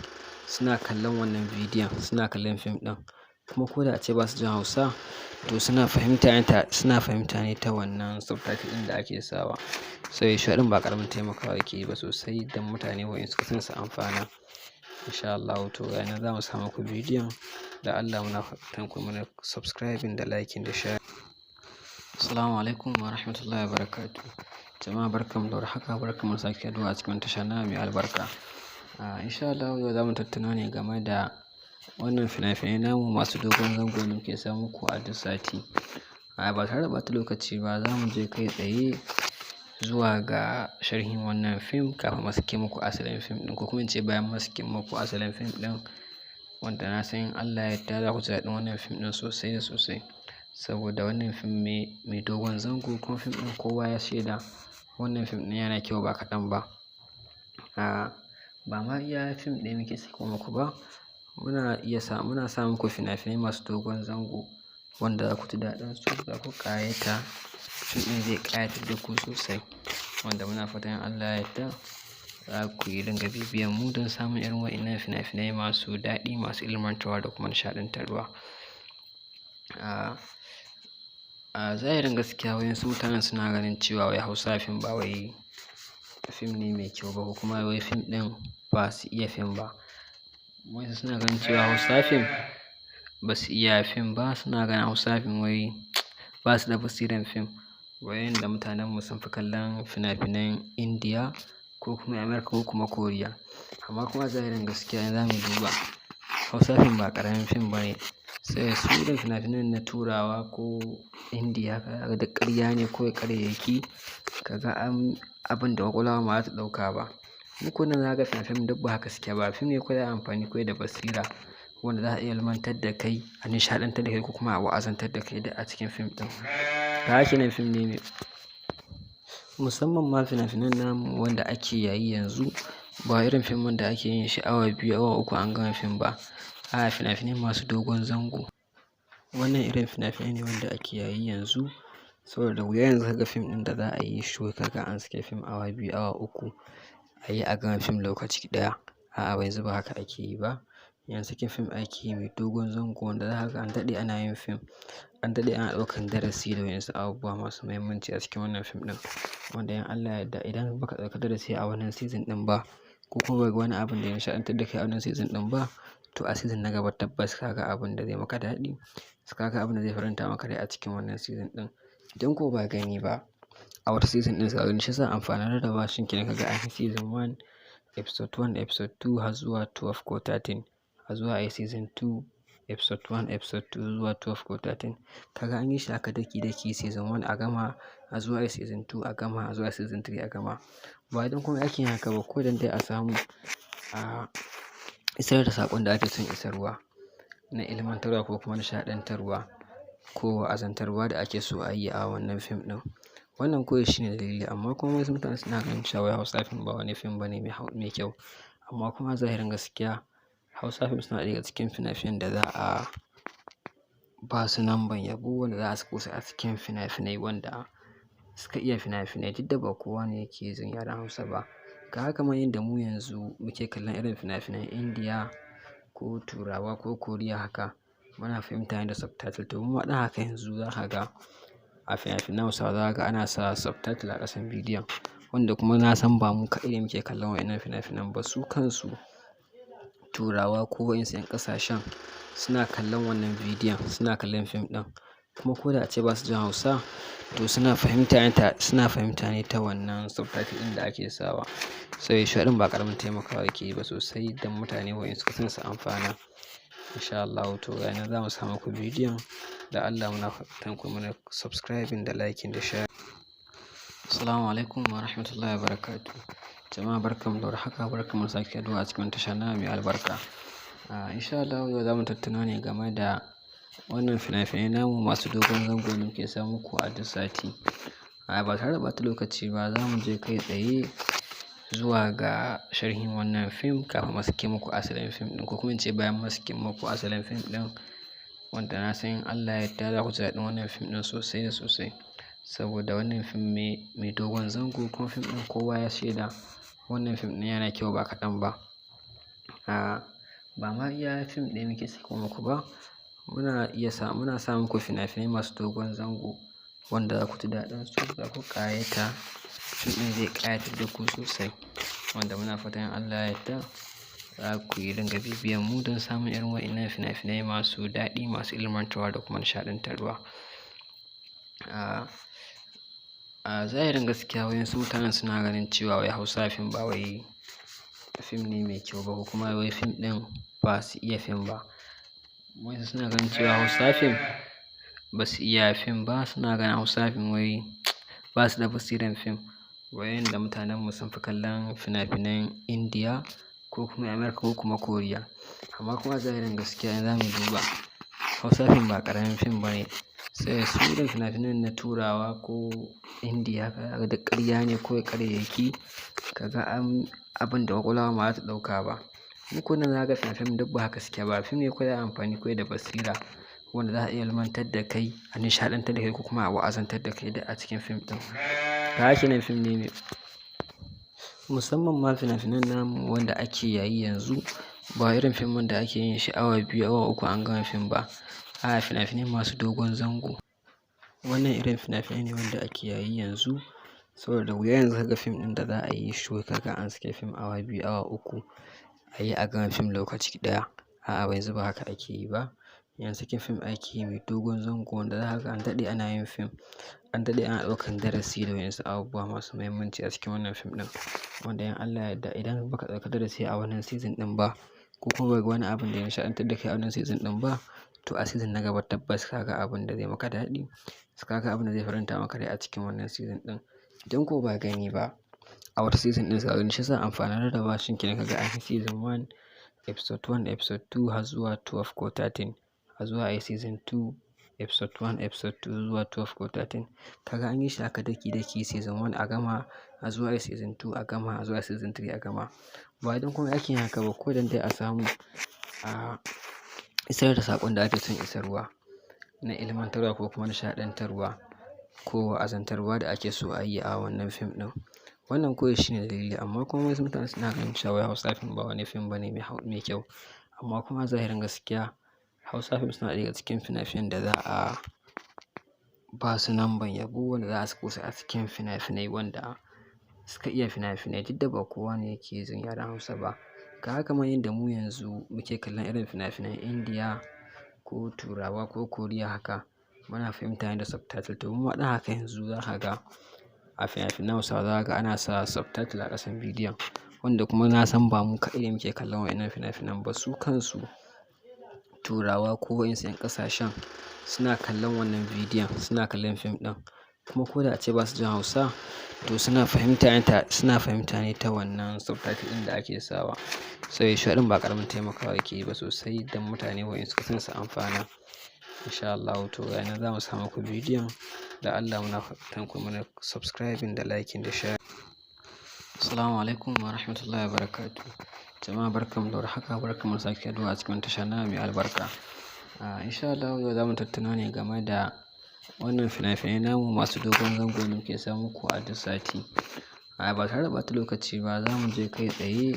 suna kallon wannan bidiyon, suna kallon fim ɗin. Kuma ko da ace ba su jin Hausa, to suna fahimta ne ta suna fahimta ne ta wannan subtitle ɗin da ake sawa. Sai shi ɗin ba ƙaramin taimakawa yake yi ba sosai don mutane waɗansu kasan su amfana. Insha Allahu, to ga nan za mu sa muku bidiyon da Allah muna fatan ku mana subscribing da liking da share. Assalamu alaikum wa rahmatullahi wa barakatuh. Jama'a, barkanmu da warhaka, barkanmu da sake haɗuwa a cikin tasha na mai albarka. Insha Allah yau za mu tattauna ne game da wannan fina-finai namu masu dogon zango da muke sa muku a duk sati. Ba tare da ɓata lokaci ba, za mu je kai tsaye zuwa ga sharhin wannan fim kafin mu sake muku asalin fim ɗin, ko kuma in ce bayan mu sake muku asalin fim ɗin, wanda na san in Allah ya yarda za ku ji daɗin wannan fim ɗin sosai da sosai. Saboda wannan fim mai dogon zango, kuma fim ɗin kowa ya shaida wannan fim ɗin yana kyau ba kaɗan ba. Ba ma iya fim ɗaya muke sako muku ba, muna iya sa muna sa muku fina-finai masu dogon zango wanda za ku ji daɗin su, za ku ƙayata, fim ɗin zai ƙayatar da ku sosai, wanda muna fatan in Allah ya yarda za ku yi dinga bibiyan mu don samun irin waɗannan fina-finai masu daɗi, masu ilmantarwa da kuma nishaɗantarwa. A zahirin gaskiya, waɗansu mutanen suna ganin cewa wai Hausa fim ba wai fim ne mai kyau ba, ko kuma wai fim ɗin ba su iya fim ba. Wasu suna ganin cewa Hausa fim ba su iya fim ba, suna ganin Hausa fim wai ba su da basiran fim. Wayanda mutanenmu sun fi kallon fina-finan Indiya ko kuma America ko kuma Koriya. Amma kuma zahirin gaskiya, in za mu duba, Hausa fim ba ƙaramin fim ba ne. Sai su irin fina-finan na Turawa ko Indiya ka ga duk ƙarya ne kawai, ƙaryayyaki, ka ga an abin da ƙwaƙwalwa ma za ta ɗauka ba. Mu ko nan za ka ga fina-finan duk ba haka suke ba. Fim ne kawai za a yi amfani kawai da basira wanda za a iya ilmantar da kai, a nishaɗantar da kai, ko kuma a wa'azantar da kai duk a cikin fim ɗin. Kaga kenan fim ne mai musamman ma fina-finan namu wanda ake yayi yanzu, ba irin fim wanda ake yin shi awa 2, awa 3 an gama fim ba. A'a, fina-finai masu dogon zango. Wannan irin fina-finai ne wanda ake yayi yanzu, saboda da wuya yanzu ka ga fim ɗin da za a yi shi wai ka ga an sake fim awa 2, awa 3, a yi a gama fim lokaci ɗaya. A'a, yanzu ba haka ake yi ba. Yanzu sakin fim ake yi mai dogon zango wanda za ka ga an daɗe ana yin fim, an daɗe ana ɗaukan darasi da waɗansu abubuwa masu muhimmanci a cikin wannan fim ɗin. Wanda in Allah ya yarda, idan baka ɗauki darasi a wannan season ɗin ba, ko kuma baka ga wani abun da ya nishaɗantar da kai a wannan season ɗin ba, to a season na gaba tabbas ka ga abin da zai maka daɗi, ka ga abin da zai faranta maka rai a cikin wannan season ɗin. Idan ko ba gani ba, a wata season ɗin ka gani. Shi yasa amfanin rarraba shi kenan, kaga an yi season 1 episode 1, episode 2 har zuwa 12 ko 13, har zuwa a yi season 2 episode 1, episode 2 zuwa 12 ko 13. Kaga an yi shi haka daki daki, season 1 a gama, a zuwa a yi season 2 a gama, a zuwa season 3 a gama. Ba don kuma ake yin haka ba ko dan dai a samu a isar da saƙon da ake son isarwa na ilmantarwa ko kuma nishaɗantarwa ko wa'azantarwa da ake so a yi a wannan fim ɗin. Wannan kawai shine dalili, amma kuma wasu mutane suna ganin cewa wai Hausa fim ba wani fim bane mai kyau. Amma kuma zahirin gaskiya, Hausa fim suna ɗaya daga cikin fina-finan da za a ba su namban yabo, wanda za a sako su a cikin fina-finai wanda suka iya fina-finai, duk da ba kowa ne yake jin yaren Hausa ba. Kaga kamar yadda mu yanzu muke kallon irin fina-finan Indiya ko Turawa ko Koriya haka, muna fahimta ne da subtitle. To mu ma ɗin haka yanzu za ka ga a fina-finan Hausawa za ka ga ana sa subtitle a ƙasan bidiyon, wanda kuma na san ba mu kaɗai ne muke kallon waɗannan fina-finan ba, su kansu Turawa ko waɗansu 'yan ƙasashen suna kallon wannan bidiyon, suna kallon fim ɗin. Kuma ko da ace ba su jin Hausa, to suna fahimta ne ta suna fahimta ne ta wannan subtitle ɗin da ake sawa. Sai shi ɗin ba ƙaramin taimakawa yake yi ba sosai don mutane waɗansu kasan su amfana. Insha Allahu to ga nan za mu sa muku bidiyon da Allah muna fatan ku mana subscribing da liking da share. Assalamu alaikum wa rahmatullahi wa barakatuh. Jama'a barkanmu da warhaka, barkanmu da sake haɗuwa a cikin tasha na mai albarka. Insha Allahu yau za mu tattauna ne game da wannan fina-finai namu masu dogon zango da muke sa muku a duk sati. Ba tare da ɓata lokaci ba, za mu je kai tsaye zuwa ga sharhin wannan fim kafin mu sake muku asalin fim ɗin, ko kuma in ce bayan mu sake muku asalin fim ɗin, wanda na san in Allah ya yarda za ku ji daɗin wannan fim ɗin sosai da sosai. Saboda wannan fim ne mai dogon zango, kuma fim ɗin kowa ya shaida wannan fim ɗin yana kyau ba kaɗan ba. Ba ma iya fim ɗaya muke sako muku ba, muna iya sa muna sa muku fina-finai masu dogon zango wanda za ku ji daɗin su, za ku ƙayata, fim ɗin zai ƙayatar da ku sosai, wanda muna fatan in Allah ya yarda za ku yi dinga bibiyan mu don samun irin waɗannan fina-finai masu daɗi, masu ilmantarwa da kuma nishaɗantarwa. A zahirin gaskiya waɗansu mutanen suna ganin cewa wai Hausa fim ba wai fim ne mai kyau ba, ko kuma wai fim ɗin ba su iya fim ba. Wasu suna ganin cewa Hausa fim ba su iya fim ba, suna ganin Hausa fim wai ba su da basiran fim. Wayanda mutanenmu sun fi kallon fina-finan Indiya ko kuma America ko kuma Koriya. Amma kuma a zahirin gaskiya in za mu duba, Hausa fim ba ƙaramin fim ba ne. Sai su irin fina-finan na Turawa ko Indiya ka ga duk ƙarya ne ko ƙaryayyaki, ka ga an abin da ƙwaƙwalwa ma za ta ɗauka ba. Mu ko nan za ka ga fina-finan duk ba haka suke ba. Fim ne kawai za a yi amfani kawai da basira wanda za a iya ilmantar da kai, a nishaɗantar da kai ko kuma a wa'azantar da kai duk a cikin fim ɗin. Kaga kenan fim ne mai musamman ma fina-finan namu wanda ake yayi yanzu, ba irin fim wanda ake yin shi awa 2, awa 3 an gama fim ba. A'a, fina-finai masu dogon zango. Wannan irin fina-finai ne wanda ake yayi yanzu, saboda da wuya yanzu ka ga fim ɗin da za a yi shi wai ka ga an sake fim awa 2, awa 3 a yi a gama fim lokaci ɗaya. A'a, yanzu ba haka ake yi ba. Yanzu sakin fim ake yi mai dogon zango wanda za ka ga an daɗe ana yin fim, an daɗe ana ɗaukan darasi da waɗansu abubuwa masu muhimmanci a cikin wannan fim ɗin. Wanda in Allah ya yarda idan ba ka ɗauki darasi a wannan season ɗin ba, ko kuma ba ka ga wani abun da ya nishaɗantar da kai a wannan season ɗin ba, to a season na gaba tabbas ka ga abun da zai maka daɗi, ka ga abun da zai faranta maka rai a cikin wannan season ɗin. Idan ko ba gani ba a wata season ɗin za ka gani. Shi yasa amfanin rarraba shin kenan ka ga an yi season 1, episode 1, episode 2 har zuwa 12 ko 13, har zuwa ayi season 2, episode 1, episode 2 zuwa 12 ko 13. Kaga an yi shi haka daki-daki, season 1 a gama, a zuwa ayi season 2 a gama, a zuwa season 3 a gama. Ba don komai ake yin haka ba, ko don dai a samu a isar da saƙon da ake son isarwa na ilmantarwa ko kuma nishaɗantarwa ko wa'azantarwa da ake so a yi a wannan fim ɗin. Wannan kawai shine dalili, amma kuma wasu mutane suna ganin cewa wai Hausa fim ba wani fim bane mai kyau. Amma kuma a zahirin gaskiya Hausa fim suna ɗaya daga cikin fina-finan da za a ba su lambar yabo, wanda za a sako su a cikin fina-finai wanda suka iya fina-finai, duk da ba kowa ne yake jin yaren Hausa ba. Kaga kamar yadda mu yanzu muke kallon irin fina-finan Indiya ko Turawa ko Koriya haka, muna fahimta ne da subtitle. To mu ma ɗin haka yanzu za ka ga a fina-finan Hausawa za ka ga ana sa subtitle a ƙasan bidiyon, wanda kuma na san ba mu kaɗai ne muke kallon waɗannan fina-finan ba, su kansu Turawa ko waɗansu 'yan ƙasashen suna kallon wannan bidiyon, suna kallon fim ɗin. Kuma ko da ace ba su jin Hausa, to suna fahimta ne ta suna fahimta ne ta wannan subtitle ɗin da ake sawa. Sai shi ɗin ba ƙaramin taimakawa yake yi ba sosai don mutane waɗansu kasan su amfana. Insha Allahu to ga nan za mu sa muku bidiyon da Allah muna fatan ku mana subscribing da liking da share. Assalamu alaikum wa rahmatullahi wa barakatuh. Jama'a barkanmu da warhaka, barkanmu da sake haɗuwa a cikin tasha na mai albarka. Insha Allahu yau za mu tattauna ne game da wannan fina-finai namu masu dogon zango da muke sa muku a duk sati. Ba tare da ɓata lokaci ba, za mu je kai tsaye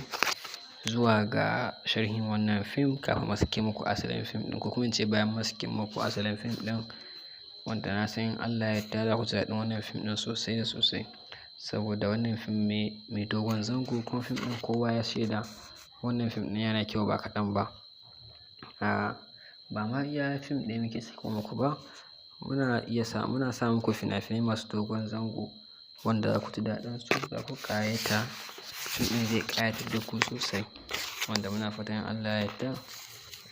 zuwa ga sharhin wannan fim kafin mu sake muku asalin fim ɗin, ko kuma in ce bayan mu sake muku asalin fim ɗin, wanda na san in Allah ya yarda za ku ji daɗin wannan fim ɗin sosai da sosai. Saboda wannan fim mai dogon zango, kuma fim ɗin kowa ya shaida wannan fim ɗin yana kyau ba kaɗan ba. Ba ma iya fim ɗaya muke sako muku ba, muna sa muku fina-finai masu dogon zango wanda za ku ji daɗin su, za ku ƙayata. Fim ɗin zai ƙayatar da ku sosai, wanda muna fatan in Allah ya yarda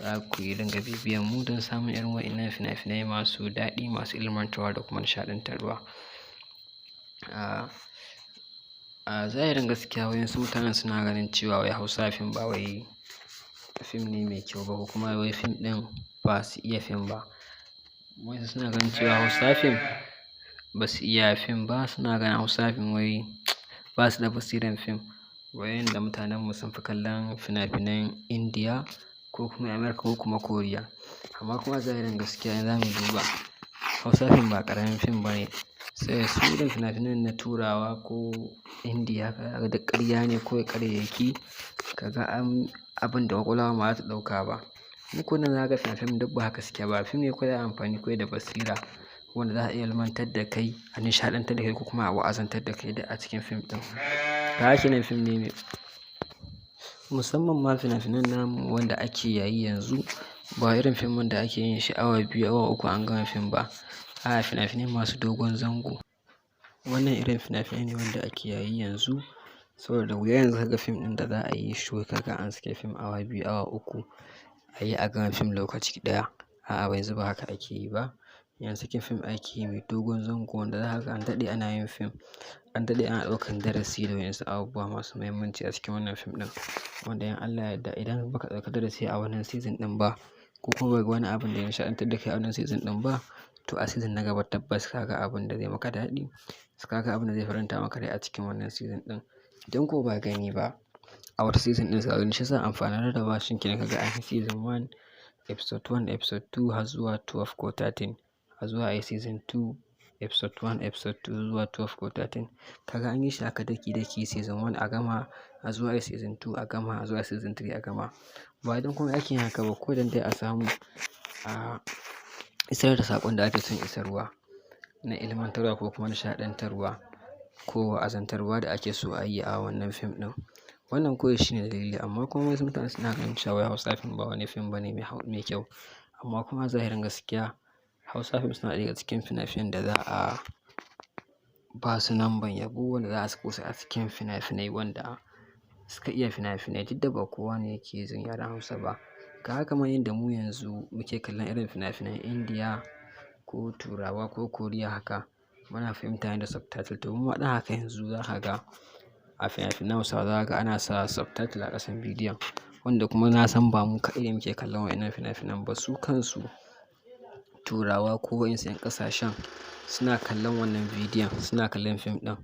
za ku yi dinga bibiyan mu don samun irin waɗannan fina-finai masu daɗi, masu ilmantarwa da kuma nishaɗantarwa. A zahirin gaskiya, waɗansu mutanen suna ganin cewa wai Hausa fim ba wai fim ne mai kyau ba, ko kuma wai fim ɗin ba su iya fim ba. Wasu suna ganin cewa Hausa fim ba su iya fim ba, suna ganin Hausa fim wai ba su da basiran fim. Wayanda mutanenmu sun fi kallon fina-finan Indiya ko kuma Amerika ko kuma Koriya. Amma kuma a zahirin gaskiya, in za mu duba, Hausa fim ba ƙaramin fim ba ne. Sai su irin fina-finan na Turawa ko Indiya, ka ga duk ƙarya ne kawai, ƙaryayyaki, ka ga an abin da ƙwaƙwalwa ma za ta ɗauka ba. Mu ko nan za ka ga fina-finan duk ba haka suke ba. Fim ne kawai za a yi amfani kawai da basira wanda za a iya ilmantar da kai, a nishaɗantar da kai, ko kuma a wa'azantar da kai duk a cikin fim ɗin. Kaga kenan fim ne mai musamman ma fina-finan namu wanda ake yayi yanzu, ba irin fim wanda ake yin shi awa 2, awa 3 an gama fim ba. A'a, fina-finai masu dogon zango. Wannan irin fina-finai ne wanda ake yayi yanzu, saboda da wuya yanzu ka ga fim ɗin da za a yi shi wai ka ga an sake fim awa 2, awa 3, a yi a gama fim lokaci ɗaya. A'a, yanzu ba haka ake yi ba. Yanzu sakin fim ake yi mai dogon zango wanda za ka ga an daɗe ana yin fim, an daɗe ana ɗaukan darasi da waƴansu abubuwa masu muhimmanci a cikin wannan fim ɗin. Wanda in Allah ya yarda, idan baka ɗauki darasi a wannan season ɗin ba, ko kuma baka ga wani abun da ya nishaɗantar da kai a wannan season ɗin ba, to a season na gaba tabbas ka ga abun da zai maka daɗi, ka ga abun da zai faranta maka rai a cikin wannan season ɗin. Idan ko ba gani ba, a wata season ɗin za ka gani. Shi yasa amfanin rarraba shi kenan, ka ga an yi season 1, episode 1, episode 2 har zuwa 12 ko 13, har zuwa ayi season 2, episode 1, episode 2 zuwa 12 ko 13. Kaga an yi shi haka daki-daki, season 1 a gama, a zuwa ayi season 2 a gama, a zuwa season 3 a gama. Ba don komai ake yin haka ba, ko don dai a samu a isar da saƙon da ake son isarwa na ilmantarwa ko kuma nishaɗantarwa ko wa'azantarwa da ake so a yi a wannan fim ɗin. Wannan kawai shine dalili, amma kuma wasu mutane suna ganin cewa wai Hausa fim ba wani fim bane mai kyau. Amma kuma a zahirin gaskiya, Hausa fim suna ɗaya daga cikin fina-finan da za a ba su lambar yabo, wanda za a sako su a cikin fina-finai wanda suka iya fina-finai, duk da ba kowa ne yake jin yaren Hausa ba. Kaga kamar yadda mu yanzu muke kallon irin fina-finan Indiya ko Turawa ko Koriya haka, muna fahimta ne da subtitle. To mu ma ɗin haka yanzu za ka ga a fina-finan Hausawa za ka ga ana sa subtitle a ƙasan bidiyon, wanda kuma na san ba mu kaɗai ne muke kallon waƴannan fina-finan ba, su kansu Turawa ko waƴansu ƴan ƙasashen suna kallon wannan bidiyon, suna kallon fim ɗin.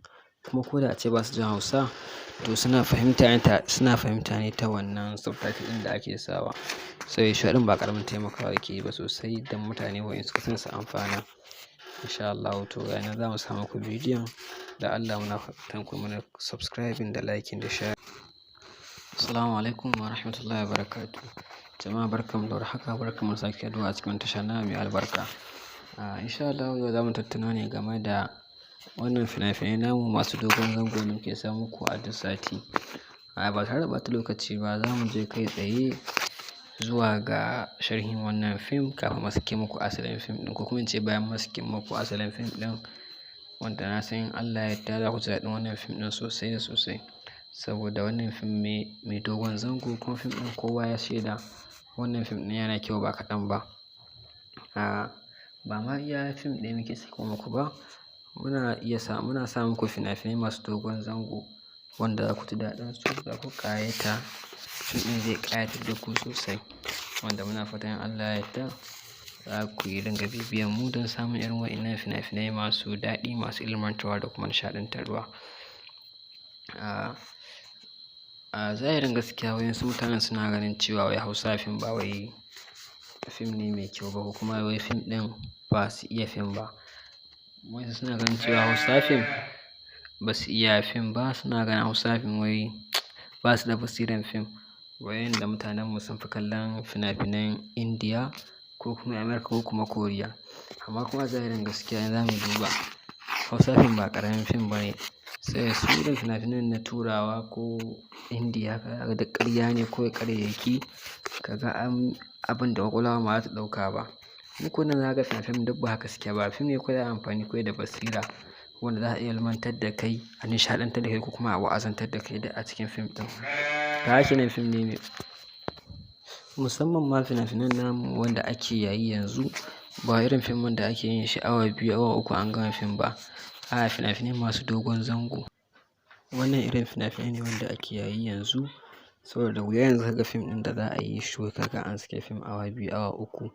Kuma ko da ace ba su jin Hausa, to suna fahimta ne ta suna fahimta ne ta wannan subtitle ɗin da ake sawa. Sai shi ɗin ba ƙaramin taimakawa yake yi ba sosai don mutane waƴansu kasan su amfana. Insha Allahu, to ga nan za mu sa muku bidiyon, da Allah muna fatan ku mana subscribing da liking da share. Assalamu alaikum wa rahmatullahi wa barakatuh. Jama'a, barkanmu da warhaka, barkanmu da sake haɗuwa a cikin tasha na mai albarka. Insha Allahu yau za mu tattauna ne game da wannan fina-finai namu masu dogon zango da muke sa muku a duk sati. Ba tare da ɓata lokaci ba, za mu je kai tsaye zuwa ga sharhin wannan fim kafin mu sake muku asalin fim ɗin, ko kuma in ce bayan mu sake muku asalin fim ɗin, wanda na san in Allah ya yarda za ku ji daɗin wannan fim ɗin sosai da sosai. Saboda wannan fim mai dogon zango, kuma fim ɗin kowa ya shaida wannan fim ɗin yana kyau ba kaɗan ba. Ba ma iya fim ɗaya muke sako muku ba, muna sa muku fina-finai masu dogon zango wanda za ku ji daɗin su, za ku ƙayata. Fim ɗin zai ƙayatar da ku sosai, wanda muna fatan in Allah ya yarda za ku yi dinga bibiyan mu don samun irin waɗannan fina-finai masu daɗi, masu ilmantarwa da kuma nishaɗantarwa. A zahirin gaskiya, waƴansu mutanen suna ganin cewa wai Hausa fim ba wai fim ne mai kyau ba, ko kuma wai fim ɗin ba su iya fim ba. Waƴansu suna ganin cewa Hausa fim ba su iya fim ba, suna ganin Hausa fim wai ba su da basiran fim. Wayanda mutanenmu sun fi kallon fina-finan Indiya ko kuma Amerika ko kuma Koriya. Amma kuma a zahirin gaskiya in za mu duba, Hausa fim ba ƙaramin fim ba ne. Sai su irin fina-finan na Turawa ko Indiya ka ga duk ƙarya ne kawai ƙaryayyaki, ka ga an abin da ƙwaƙwalwa ma za ta ɗauka ba. Mu ko nan za ka ga fina-finan duk ba haka suke ba. Fim ne kawai za a yi amfani kawai da basira wanda za a iya ilmantar da kai, a nishaɗantar da kai ko kuma a wa'azantar da kai duk a cikin fim ɗin. Kaga kenan fim ne mai musamman ma fina-finan namu wanda ake yayi yanzu, ba irin fim wanda ake yin shi awa 2, awa 3 an gama fim ba. A'a, fina-finai masu dogon zango. Wannan irin fina-finai ne wanda ake yayi yanzu. Saboda da wuya yanzu ka ga fim ɗin da za a yi shi wai ka ga an saki fim awa 2, awa 3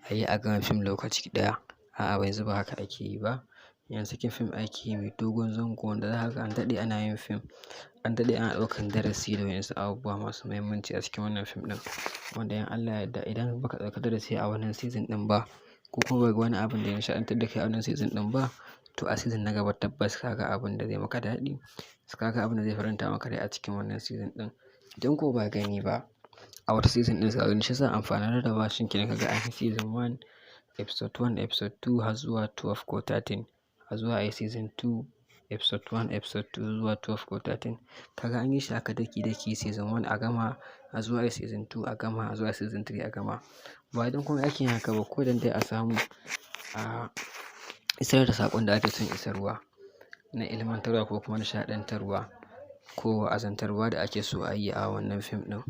a yi a gama fim lokaci ɗaya. A'a, yanzu ba haka ake yi ba. Yanzu sakin fim ake yi mai dogon zango wanda za ka ga an daɗe ana yin fim. An daɗe ana ɗaukan darasi da waƴansu abubuwa masu muhimmanci a cikin wannan fim ɗin. Wanda in Allah ya yarda idan ba ka ɗauki darasi a wannan season ɗin ba ko kuma ba ka ga wani abun da ya nishaɗantar da kai a wannan season ɗin ba, to a season na gaba tabbas ka ga abun da zai maka daɗi. Ka ga abun da zai faranta maka rai a cikin wannan season ɗin. Idan ko ba gani ba a wata season ɗin za ka gani. Shi yasa amfanin rarraba shin kenan ka ga an yi season 1, episode 1, episode 2 har zuwa 12 ko 13. Har zuwa ayi season 2, episode 1, episode 2 zuwa 12 ko 13. Kaga an yi shi haka daki daki, season 1 a gama, a zuwa ayi season 2 a gama, a zuwa season 3 a gama. Ba don komai ake yin haka ba ko dan dai a samu a isar da saƙon da ake son isarwa na ilmantarwa ko kuma nishaɗantarwa ko wa'azantarwa da ake so a yi a wannan fim ɗin.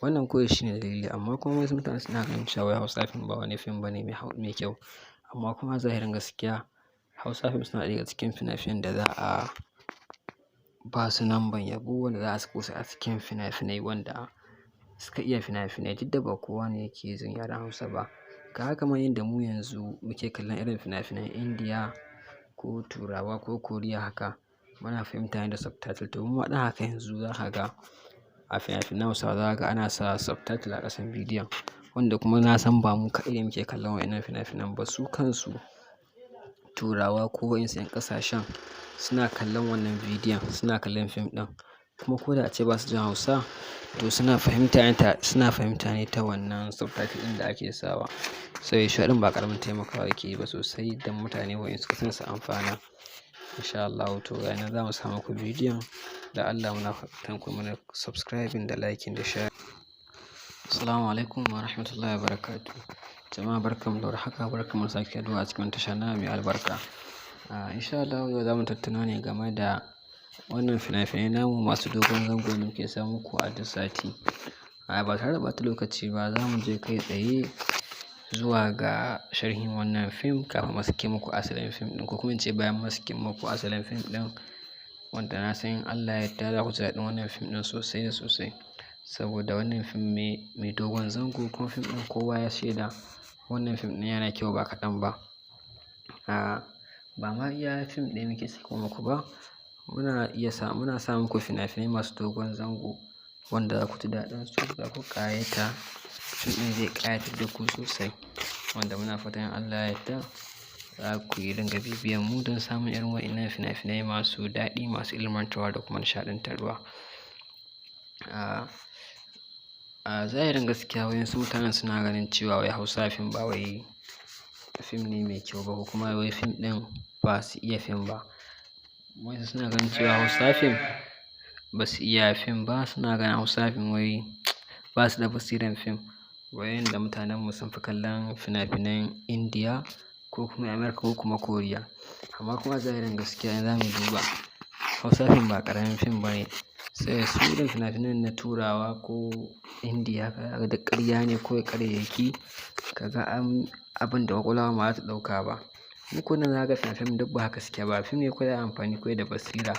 Wannan kawai shine dalili, amma kuma wasu mutane suna ganin cewa wai Hausa fim ba wani fim bane mai kyau. Amma kuma a zahirin gaskiya Hausa fim suna ɗaya daga cikin fina-finan da za a ba su lambar yabo, wanda za a sako su a cikin fina-finai wanda suka iya fina-finai, duk da ba kowa ne yake jin yaren Hausa ba. Kaga kamar yadda mu yanzu muke kallon irin fina-finan Indiya ko Turawa ko Koriya haka, muna fahimta ne da subtitle. To muma ɗin haka yanzu za ka ga a fina-finan Hausawa za ka ga ana sa subtitle a ƙasan bidiyon. Wanda kuma na san ba mu kaɗai ne muke kallon waƴannan fina-finan ba, su kansu Turawa ko waƴansu ƴan ƙasashen suna kallon wannan bidiyon, suna kallon fim ɗin. Kuma ko da ace ba su jin Hausa, to suna fahimta ne ta, suna fahimta ne ta wannan subtitle ɗin da ake sawa. Sai shi ɗin ba ƙaramin taimakawa yake yi ba sosai don mutane waƴansu kasan su amfana. In sha Allahu to ga nan za mu sa muku bidiyon, da Allah muna fatan ku mana subscribing da liking da share. Assalamu alaikum wa rahmatullahi wa barakatuh. Jama'a barkanmu da warhaka, barkanmu da sake haɗuwa a cikin tasha na mai albarka. In sha Allahu yau za mu tattauna ne game da wannan fina-finai namu masu dogon zango da muke sa muku a duk sati. Ba tare da ɓata lokaci ba za mu je kai tsaye zuwa ga sharhin wannan fim kafin mu sake muku asalin fim ɗin, ko kuma in ce bayan mun sake muku asalin fim ɗin, wanda na san in Allah ya yarda za ku ji daɗin wannan fim ɗin sosai da sosai. Saboda wannan fim ne mai dogon zango kuma fim ɗin kowa ya shaida wannan fim ɗin yana kyau ba kaɗan ba. Ba ma iya fim ɗaya muke sako muku ba, muna iya sa muna sa muku fina-finai masu dogon zango wanda za ku ji daɗin su, za ku ƙayata. Fim ɗin zai ƙayatar da ku sosai. Wanda muna fatan in Allah ya yarda za ku yi ringa bibiyan mu don samun irin waƴannan fina-finai masu daɗi, masu ilmantarwa da kuma nishaɗantarwa. A zahirin gaskiya waƴansu mutanen suna ganin cewa wai Hausa fim ba wai fim ne mai kyau ba ko kuma wai fim ɗin ba su iya fim ba. Waƴansu suna ganin cewa Hausa fim ba su iya fim ba, suna ganin Hausa fim wai ba su da basiran fim. Wayanda mutanenmu sun fi kallon fina-finan Indiya ko kuma Amerika ko kuma Koriya. Amma kuma a zahirin gaskiya in za mu duba, Hausa fim ba ƙaramin fim ba ne. Sai su irin fina-finan na Turawa ko Indiya ka ga duk ƙarya ne kawai ƙaryayyaki, ka ga an abin da ƙwaƙwalwa ma za ta ɗauka ba. Mu ko nan za ka ga fina-finan duk ba haka suke ba. Fim ne kawai za a yi amfani kawai da basira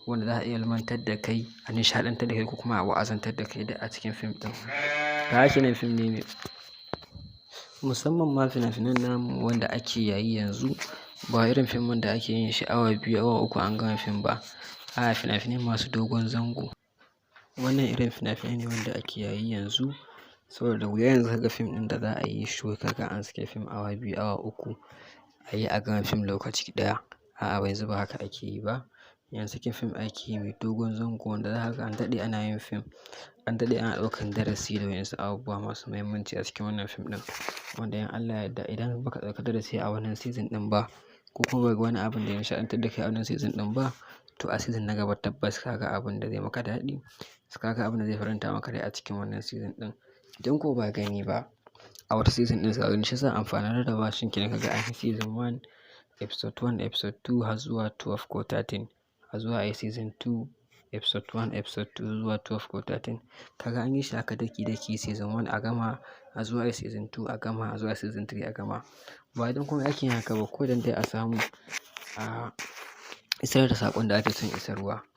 wanda za a iya ilmantar da kai, a nishaɗantar da kai ko kuma a wa'azantar da kai duk a cikin fim ɗin. Kaga kenan fim ne mai musamman ma fina-finan namu wanda ake yayi yanzu, ba irin fim wanda ake yin shi awa 2, awa 3 an gama fim ba. A'a, fina-finai masu dogon zango. Wannan irin fina-finai ne wanda ake yayi yanzu. Saboda da wuya yanzu ka ga fim ɗin da za a yi shi wai ka ga an saki fim awa 2, awa 3 a yi a gama fim lokaci ɗaya. A'a, yanzu ba haka ake yi ba. Yanzu sakin fim ake mai dogon zango wanda za ka ga an daɗe ana yin fim, an daɗe ana ɗaukan darasi da waƴansu abubuwa masu muhimmanci a cikin wannan fim ɗin. Wanda in Allah ya yarda, idan baka ɗauki darasi a wannan season ɗin ba, ko kuma baka ga wani abun da ya nishaɗantar da kai a wannan season ɗin ba, to a season na gaba tabbas ka ga abun da zai maka daɗi, ka ga abun da zai faranta maka rai a cikin wannan season ɗin. Idan ko ba gani ba, a wata season ɗin za ka gani. Shi yasa amfanin rarraba shin kenan ka ga an yi season 1, episode 1, episode 2 har zuwa 12 ko 13, har zuwa ayi season 2, episode 1, episode 2 zuwa 12 ko 13. Kaga an yi shi haka daki-daki: season 1 a gama, a zuwa ayi season 2 a gama, a zuwa season 3 a gama. Ba don komai ake yin haka ba, ko dan dai a samu a isar da saƙon da ake son isarwa.